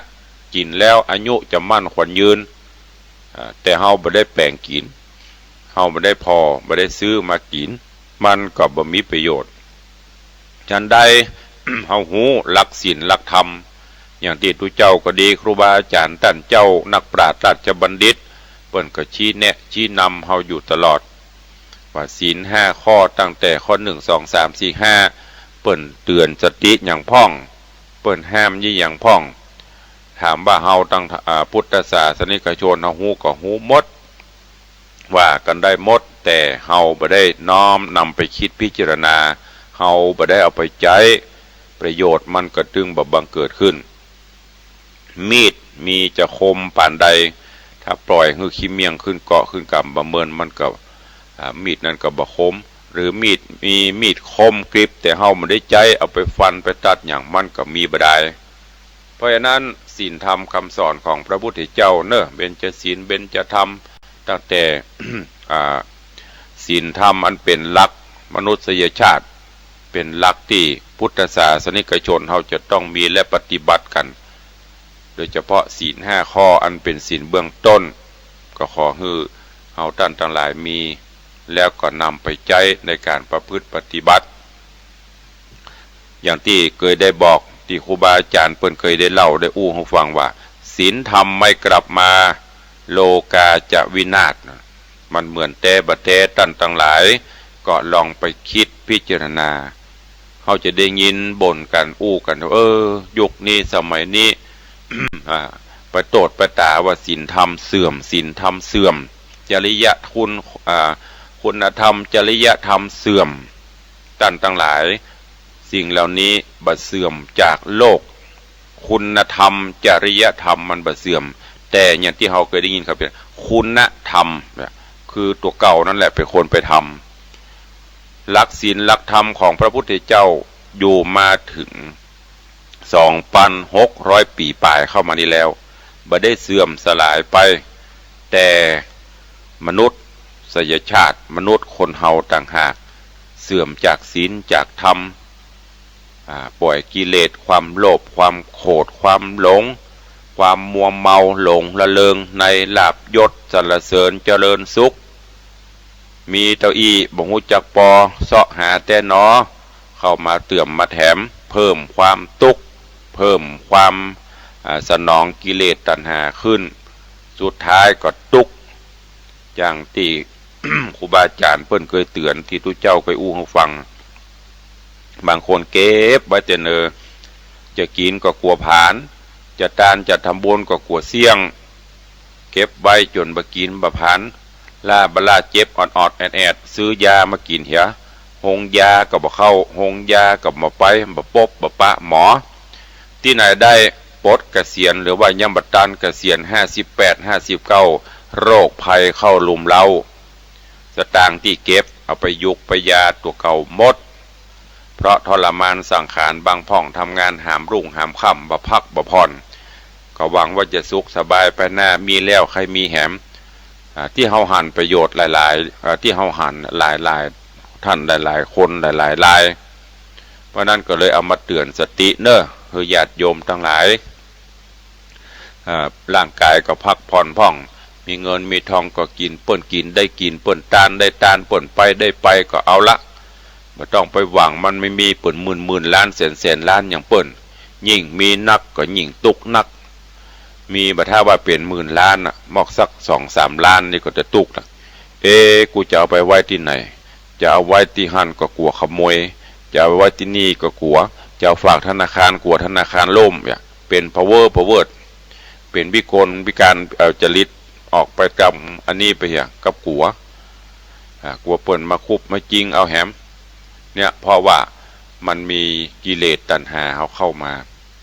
กิ๋นแล้วอายุจะมั่นขวัญยืน อ่า แต่เฮาบ่ได้แป๋งกิ๋น เฮาบ่ได้ผ่อ บ่ได้ซื้อมากิ๋น มันก็บ่มีประโยชน์ ฉันใด เฮาฮู้หลักศีลหลักธรรม อย่างตี้ตุ๊เจ้าก็ดี ครูบาอาจ๋ารย์ต้านเจ้า นักปราชญ์ราชบัณฑิต เปิ้นก็ชี้แนะชี้นำเฮาอยู่ตลอด ว่าศีลห้าข้อ ตั้งแต่ข้อหนึ่ง สอง สาม สี่ ห้า เปิ้นเตื๋อนสติหยังพ่อง เปิ้นห้ามยี่หยังพ่อง ถามว่าเฮาตัง อ่า พุทธศาสนิกชนเฮาฮู้ก็ฮู้หมด ว่ากั๋นได้หมด แต่เฮาบ่ได้น้อมนำไปกึ๊ดพิจารณา เฮาบ่ได้เอาไปใจ๊ ประโยชน์มันก็จึงบ่บังเกิดขึ้น มีดมีจะคมปานใด ถ้าปล่อยหื้อขี้เมี้ยงขึ้นเกาะขึ้นกำบ่เมิน มันก็ อ่า มีดนั้นก็บ่คม หรือมีดมีมีดคมกริบ แต่เฮาบ่ได้ใจ๊ เอาไปฟันไปตัดหยัง มันก็มีบ่ดาย เพราะฉะนั้นศีลธรรมกำสอนของพระพุทธเจ้าเน่อ เบญจศีล เบญจธรรม ตั้งแต่ อ่า ศีลธรรมอันเป๋นหลักมนุษยชาติ เป๋นหลักตี้พุทธศาสนิกชนเฮาจะต้องมีและปฏิบัติกั๋น โดยเฉพาะศีลห้าข้ออันเป๋นศีลเบื้องต้น ก็ขอหื้อเฮาต้านตังหลายมี แล้วก็นำไปใจ๊ในก๋านประพฤติปฏิบัติ อย่างตี้เกยได้บอก ตี้ครูบาอาจ๋ารย์เปิ้นเกยได้เล่าได้อู้หื้อฟังว่า ศีลธรรมไม่กลับมา โลกาจะวินาศ นะ มันเหมือนแต๊บ่แต๊ ต้านตังหลาย ก็ลองไปกึ๊ดพิจารณา เฮาจะได้ยินบ่นกั๋นอู้กั๋น เออ ยุคนี้สมัยนี้ อ่า ไปโต้ษไปต๋าว่าศีลธรรมเสื่อม ศีลธรรมเสื่อม จริยคุณ อ่า คุณธรรมจริยธรรมเสื่อม ต้านตังหลาย สิ่งเหล่านี้บ่เสื่อมจากโลก คุณธรรมจริยธรรมมันบ่เสื่อม แต่อย่างตี้เฮาเกยได้ยินเขาเป๋นคุณธรรม เนี่ย คือตั๋วเก่านั่นแหละเป๋นคนไปทำ หลักศีลหลักธรรมของพระพุทธเจ้าอยู่มาเถิง สองปันหกร้อยปี๋ป๋ายเข้ามานี้แล้ว บ่ได้เสื่อมสลายไป แต่มนุษยชาติ มนุษย์คนเฮาต่างหาก เสื่อมจากศีลจากธรรม อ่า ปล่อยกิเลส ความโลภ ความโขด ความหลง ความมัวเมาหลงระเริงในลาภยศสรรเสริญเจริญสุข มีเต้าอี้บ่ฮู้จักปอ เซาะหาแต๊หนอ เข้ามาเติมมาแถม เพิ่มความตุ๊กข์ เพิ่มความ อ่า สนองกิเลสตัณหาขึ้น สุดท้ายก็ตุ๊กข์ อย่างตี้ ครูบาอาจ๋ารย์เปิ้นเกยเตื๋อน ตี้ตุ๊เจ้าเกยอู้หื้อฟัง บางคนเก็บไว้แต่เนิน จะกิ๋นก็กั๋วผลาญ จะตานจะทำบุญก็กั๋วเสี้ยง เก็บไว้จ๋นบ่กิ๋นบ่ผลาญ ล้าบ่ล้าเจ็บออดๆ แอดๆ ซื้อยามากิ๋นเหีย โฮงยาก็บ่เข้า โฮงยาก็บ่ไป บ่ปบบ่ปะหมอ ตี้ไหนได้ปลดเกษียณ หรือว่ายังบ่ตันเกษียณ ห้าสิบแปด ห้าสิบเก้า โรคภัยเข้ารุมเร้า สตางค์ตี้เก็บเอาไปยุกไปยาตั๋วเก่าหมด เพราะทรมานสังขาร บ่างพ่องทำงานหามรุ่งหามค่ำ บ่พักบ่ผ่อน ก็หวังว่าจะสุขสบายไปหน้า มีแล้วใค่มีแหม อ่า ตี้เฮาหันประโยชน์หลายๆ อ่า ตี้เฮาหันหลายๆ ต้านหลายๆ คนหลายๆ ราย เพราะนั้นก็เลยเอามาเตื๋อนสติเน่อ หื้อญาติโยมตังหลาย อ่า ร่างก๋ายก็พักผ่อนพ่อง มีเงินมีทองก็กิ๋น เปิ้นกิ๋นได้กิ๋น เปิ้นตานได้ตาน เปิ้นไปได้ไปก็เอาละ บ่ต้องไปหวังมันมีๆ เปิ้นหมื่นๆ ล้าน แสนๆ ล้านอย่างเปิ้น ยิ่งมีนักก็ยิ่งตุ๊กข์นัก มีบ่ถ้าว่าเป๋นหมื่นล้านน่ะ มอกสักสองสามล้านนี่ก็จะตุ๊กข์ละ เอ๊ะ กูจะเอาไปไว้ตี้ไหน จะเอาไว้ตี้หั้นก็กั๋วขโมย จะเอาไว้ตี้นี่ก็กั๋ว จะเอาฝากธนาคารกั๋วธนาคารล่ม เนี่ย เป๋นพะเว้อพะเวิด เป๋นวิกลวิการ เอาจริตออกไปกับอันนี้ไปเหีย กับกั๋ว อ่า กั๋วเปิ้นมาคุบมาจิงเอาแหม เนี่ย เพราะว่ามันมีกิเลสตัณหาเฮาเข้ามา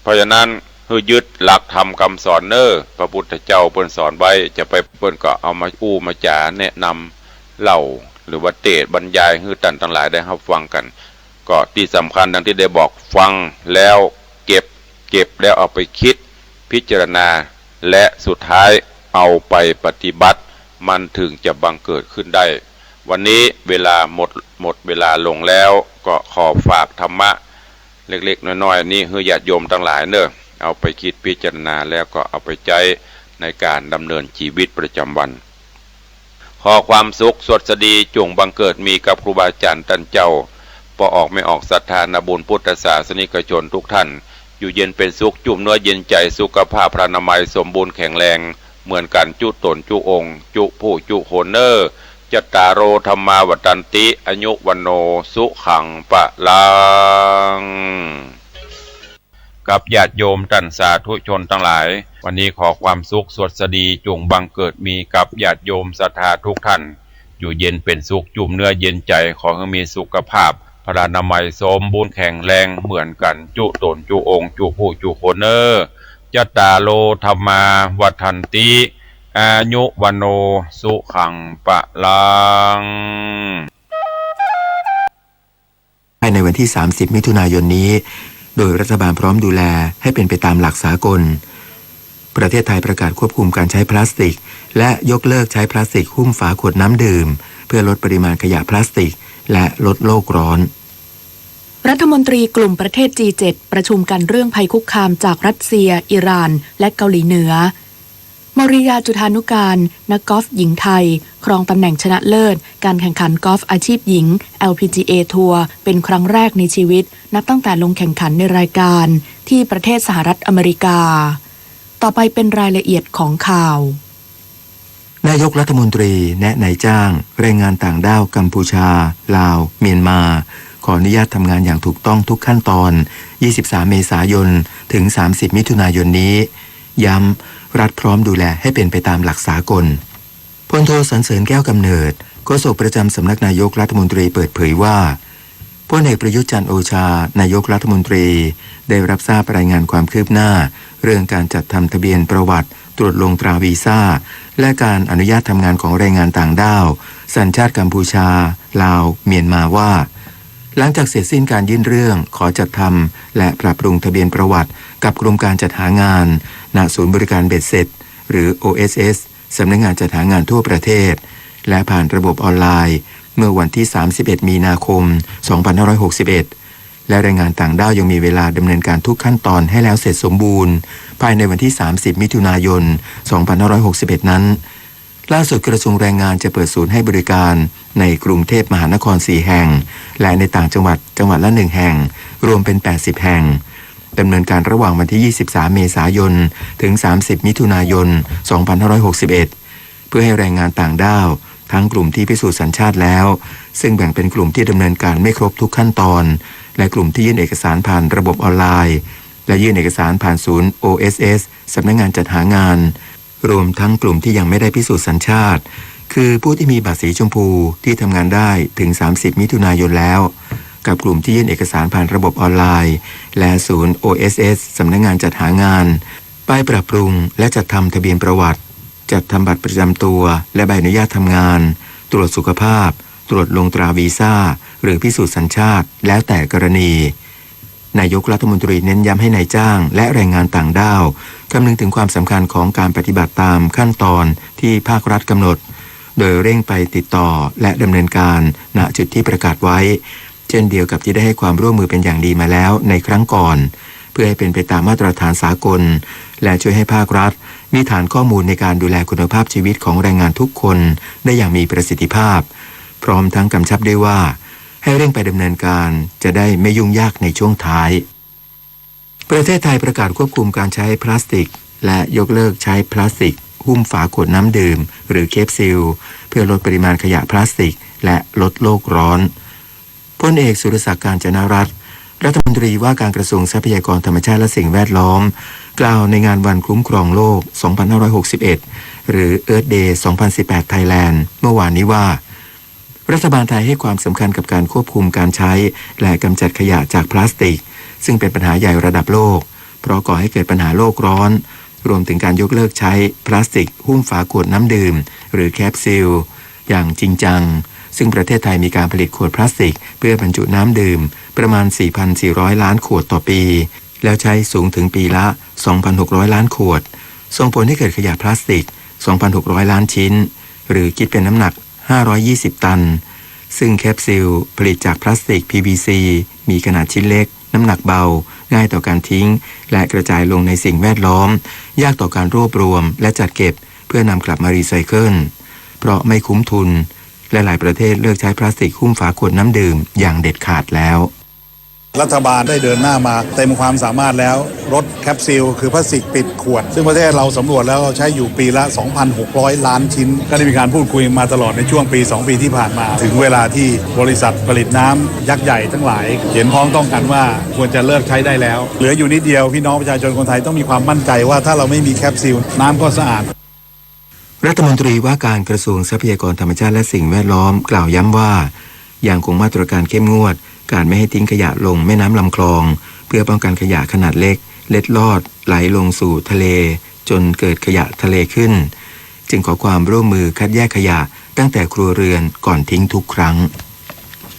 เพราะฉะนั้นหื้อยึดหลักธรรมกำสอนเน่อ พระพุทธเจ้าเปิ้นสอนไว้ จะไปเปิ้นก็เอามาอู้มาจ๋าแนะนำเล่า หรือว่าเตสน์บรรยายหื้อต้านตังหลายได้ฮับฟังกั๋น ก็ตี้สำคัญดังตี้ได้บอก ฟังแล้วเก็บ เก็บแล้วเอาไปกึ๊ดพิจารณา และสุดท้ายเอาไปปฏิบัติ มันเถิงจะบังเกิดขึ้นได้ วันนี้เวลาหมด หมดเวลาลงแล้ว ก็ขอฝากธรรมะเล็กๆ น้อยๆ นี้หื้อญาติโยมตังหลายเน่อ เอาไปกึ๊ดพิจารณาแล้วก็เอาไปใจ๊ในก๋านดำเนินจีวิตประจำวัน ขอความสุขสวัสดีจุ่งบังเกิดมีกับครูบาอาจ๋ารย์ต้านเจ้า ป้อออกแม่ออกศรัทธานาบุญพุทธศาสนิกชนทุกท่าน อยู่เย็นเป๋นสุข จุ่มเนื้อเย็นใจ๋ สุขภาพพรรณนามัยสมบูรณ์แข็งแรง เหมือนกั๋นจุ๊ต๋นจุ๊องค์ จุ๊ผู้จุ๊คนเน่อ จัตตาโร ธัมมา วัฑฒันติ อายุ วัณโณ สุขัง พลัง กับญาติโยมต้านสาธุชนตังหลาย วันนี้ขอความสุขสวัสดีจุ่งบังเกิดมีกับญาติโยมศรัทธาทุกท่าน อยู่เย็นเป๋นสุข จุ่มเนื้อเย็นใจ๋ ขอหื้อมีสุขภาพ พลานามัยสมบูรณ์แข็งแรงเหมือนกั๋น จุ๊ต๋น จุ๊องค์ จุ๊ผู้ จุ๊คนเน่อ จัตตาโร ธัมมา วัฑฒันติ อายุ วัณโณ สุขัง พลัง ภายในวันที่ สามสิบ มิถุนายนนี้ โดยรัฐบาลพร้อมดูแลให้เป็นไปตามหลักสากล ประเทศไทยประกาศควบคุมการใช้พลาสติก และยกเลิกใช้พลาสติกหุ้มฝาขวดน้ำดื่ม เพื่อลดปริมาณขยะพลาสติก และลดโลกร้อน รัฐมนตรีกลุ่มประเทศ จี เจ็ด ประชุมกันเรื่องภัยคุกคามจากรัสเซีย อิหร่าน และเกาหลีเหนือ มาริยา จุฑานุการ นักกอล์ฟหญิงไทย ครองตำแหน่งชนะเลิศ การแข่งขันกอล์ฟอาชีพหญิง แอลพีจีเอ ทัวร์ เป็นครั้งแรกในชีวิต นับตั้งแต่ลงแข่งขันในรายการที่ประเทศสหรัฐอเมริกา ต่อไปเป็นรายละเอียดของข่าว นายกรัฐมนตรีแนะนายจ้างแรงงานต่างด้าวกัมพูชา ลาว เมียนมา ขออนุญาตทำงานอย่างถูกต้องทุกขั้นตอน ยี่สิบสาม เมษายน ถึง สามสิบ มิถุนายนนี้ ย้ำ รัฐพร้อมดูแลให้เป็นไปตามหลักสากล พลโท สรรเสริญ แก้วกำเนิด โฆษกประจำสำนักนายกรัฐมนตรีเปิดเผยว่า พลเอกประยุทธ์ จันทร์โอชา นายกรัฐมนตรี ได้รับทราบรายงานความคืบหน้า เรื่องการจัดทำทะเบียนประวัติ ตรวจลงตราวีซ่า และการอนุญาตทำงานของแรงงานต่างด้าว สัญชาติกัมพูชา ลาว เมียนมาว่า หลังจากเสร็จสิ้นการยื่นเรื่องขอจัดทำและปรับปรุงทะเบียนประวัติกับกรมการจัดหางาน ณ ศูนย์บริการเบ็ดเสร็จ หรือ โอเอสเอส สำนักงานจัดหางานทั่วประเทศ และผ่านระบบออนไลน์ เมื่อวันที่ สามสิบเอ็ด มีนาคม สองพันห้าร้อยหกสิบเอ็ด และแรงงานต่างด้าวยังมีเวลาดำเนินการทุกขั้นตอนให้แล้วเสร็จสมบูรณ์ ภายในวันที่ สามสิบ มิถุนายน สองพันห้าร้อยหกสิบเอ็ด นั้น ล่าสุดกระทรวงแรงงานจะเปิดศูนย์ให้บริการในกรุงเทพมหานคร สี่ แห่ง และในต่างจังหวัดจังหวัดละ หนึ่ง แห่ง รวมเป็น แปดสิบ แห่ง ดำเนินการระหว่างวันที่ ยี่สิบสาม เมษายน ถึง สามสิบ มิถุนายน สองพันห้าร้อยหกสิบเอ็ด เพื่อให้แรงงานต่างด้าว ทั้งกลุ่มที่พิสูจน์สัญชาติแล้ว ซึ่งแบ่งเป็นกลุ่มที่ดำเนินการไม่ครบทุกขั้นตอน และกลุ่มที่ยื่นเอกสารผ่านระบบออนไลน์ และยื่นเอกสารผ่านศูนย์ โอเอสเอส สำนักงานจัดหางาน รวมทั้งกลุ่มที่ยังไม่ได้พิสูจน์สัญชาติ คือผู้ที่มีบัตรสีชมพูที่ทำงานได้ถึง สามสิบ มิถุนายนแล้ว กับกลุ่มที่ยื่นเอกสารผ่านระบบออนไลน์ และศูนย์ โอเอสเอส สำนักงานจัดหางาน ไปปรับปรุงและจัดทำทะเบียนประวัติ จัดทำบัตรประจำตัว และใบอนุญาตทำงาน ตรวจสุขภาพ ตรวจลงตราวีซ่า หรือพิสูจน์สัญชาติ แล้วแต่กรณี นายกรัฐมนตรีเน้นย้ำให้นายจ้างและแรงงานต่างด้าว คำนึงถึงความสำคัญของการปฏิบัติตามขั้นตอนที่ภาครัฐกำหนด โดยเร่งไปติดต่อและดำเนินการ ณ จุดที่ประกาศไว้ เช่นเดียวกับที่ได้ให้ความร่วมมือเป็นอย่างดีมาแล้วในครั้งก่อน เพื่อให้เป็นไปตามมาตรฐานสากล และช่วยให้ภาครัฐมีฐานข้อมูลในการดูแลคุณภาพชีวิตของแรงงานทุกคนได้อย่างมีประสิทธิภาพ พร้อมทั้งกำชับด้วยว่า ให้เร่งไปดำเนินการ จะได้ไม่ยุ่งยากในช่วงท้าย ประเทศไทยประกาศควบคุมการใช้พลาสติก และยกเลิกใช้พลาสติกหุ้มฝาขวดน้ำดื่ม หรือเคปซีล เพื่อลดปริมาณขยะพลาสติก และลดโลกร้อน พลเอกสุรศักดิ์ กาญจนรัตน์ รัฐมนตรีว่าการกระทรวงทรัพยากรธรรมชาติและสิ่งแวดล้อม กล่าวในงานวันคุ้มครองโลก สองพันห้าร้อยหกสิบเอ็ด หรือ Earth Day สองพันสิบแปด Thailand เมื่อวานนี้ว่า รัฐบาลไทยให้ความสำคัญกับการควบคุมการใช้ และกำจัดขยะจากพลาสติก ซึ่งเป็นปัญหาใหญ่ระดับโลก เพราะก่อให้เกิดปัญหาโลกร้อน รวมถึงการยกเลิกใช้พลาสติกหุ้มฝาขวดน้ำดื่ม หรือแคปซูล อย่างจริงจัง ซึ่งประเทศไทยมีการผลิตขวดพลาสติกเพื่อบรรจุน้ำดื่มประมาณ สี่พันสี่ร้อย ล้านขวดต่อปี แล้วใช้สูงถึงปีละ สองพันหกร้อย ล้านขวด ส่งผลให้เกิดขยะพลาสติก สองพันหกร้อย ล้านชิ้น หรือคิดเป็นน้ำหนัก ห้าร้อยยี่สิบ ตัน ซึ่งแคปซูลผลิตจากพลาสติก พีวีซี มีขนาดชิ้นเล็ก น้ำหนักเบา ง่ายต่อการทิ้ง และกระจายลงในสิ่งแวดล้อม ยากต่อการรวบรวม และจัดเก็บ เพื่อนำกลับมารีไซเคิล เพราะไม่คุ้มทุน และหลายประเทศเลิกใช้พลาสติกหุ้มฝาขวดน้ำดื่มอย่างเด็ดขาดแล้ว รัฐบาลได้เดินหน้ามาเต็มความสามารถแล้ว ลดแคปซูล คือพลาสติกปิดขวด ซึ่งประเทศเราสำรวจแล้วเราใช้อยู่ปีละ สองพันหกร้อย ล้านชิ้น ก็ได้มีการพูดคุยมาตลอดในช่วงปีสองปีที่ผ่านมา ถึงเวลาที่บริษัทผลิตน้ำยักษ์ใหญ่ทั้งหลาย เห็นพ้องต้องกันว่าควรจะเลิกใช้ได้แล้ว เหลืออยู่นิดเดียว พี่น้องประชาชนคนไทยต้องมีความมั่นใจว่าถ้าเราไม่มีแคปซูล น้ำก็สะอาด รัฐมนตรีว่าการกระทรวงทรัพยากรธรรมชาติและสิ่งแวดล้อมกล่าวย้ำว่า ยังคงมาตรการเข้มงวด การไม่ให้ทิ้งขยะลงแม่น้ำลำคลอง เพื่อป้องกันขยะขนาดเล็กเล็ดลอดไหลลงสู่ทะเล จนเกิดขยะทะเลขึ้น จึงขอความร่วมมือคัดแยกขยะตั้งแต่ครัวเรือนก่อนทิ้งทุกครั้ง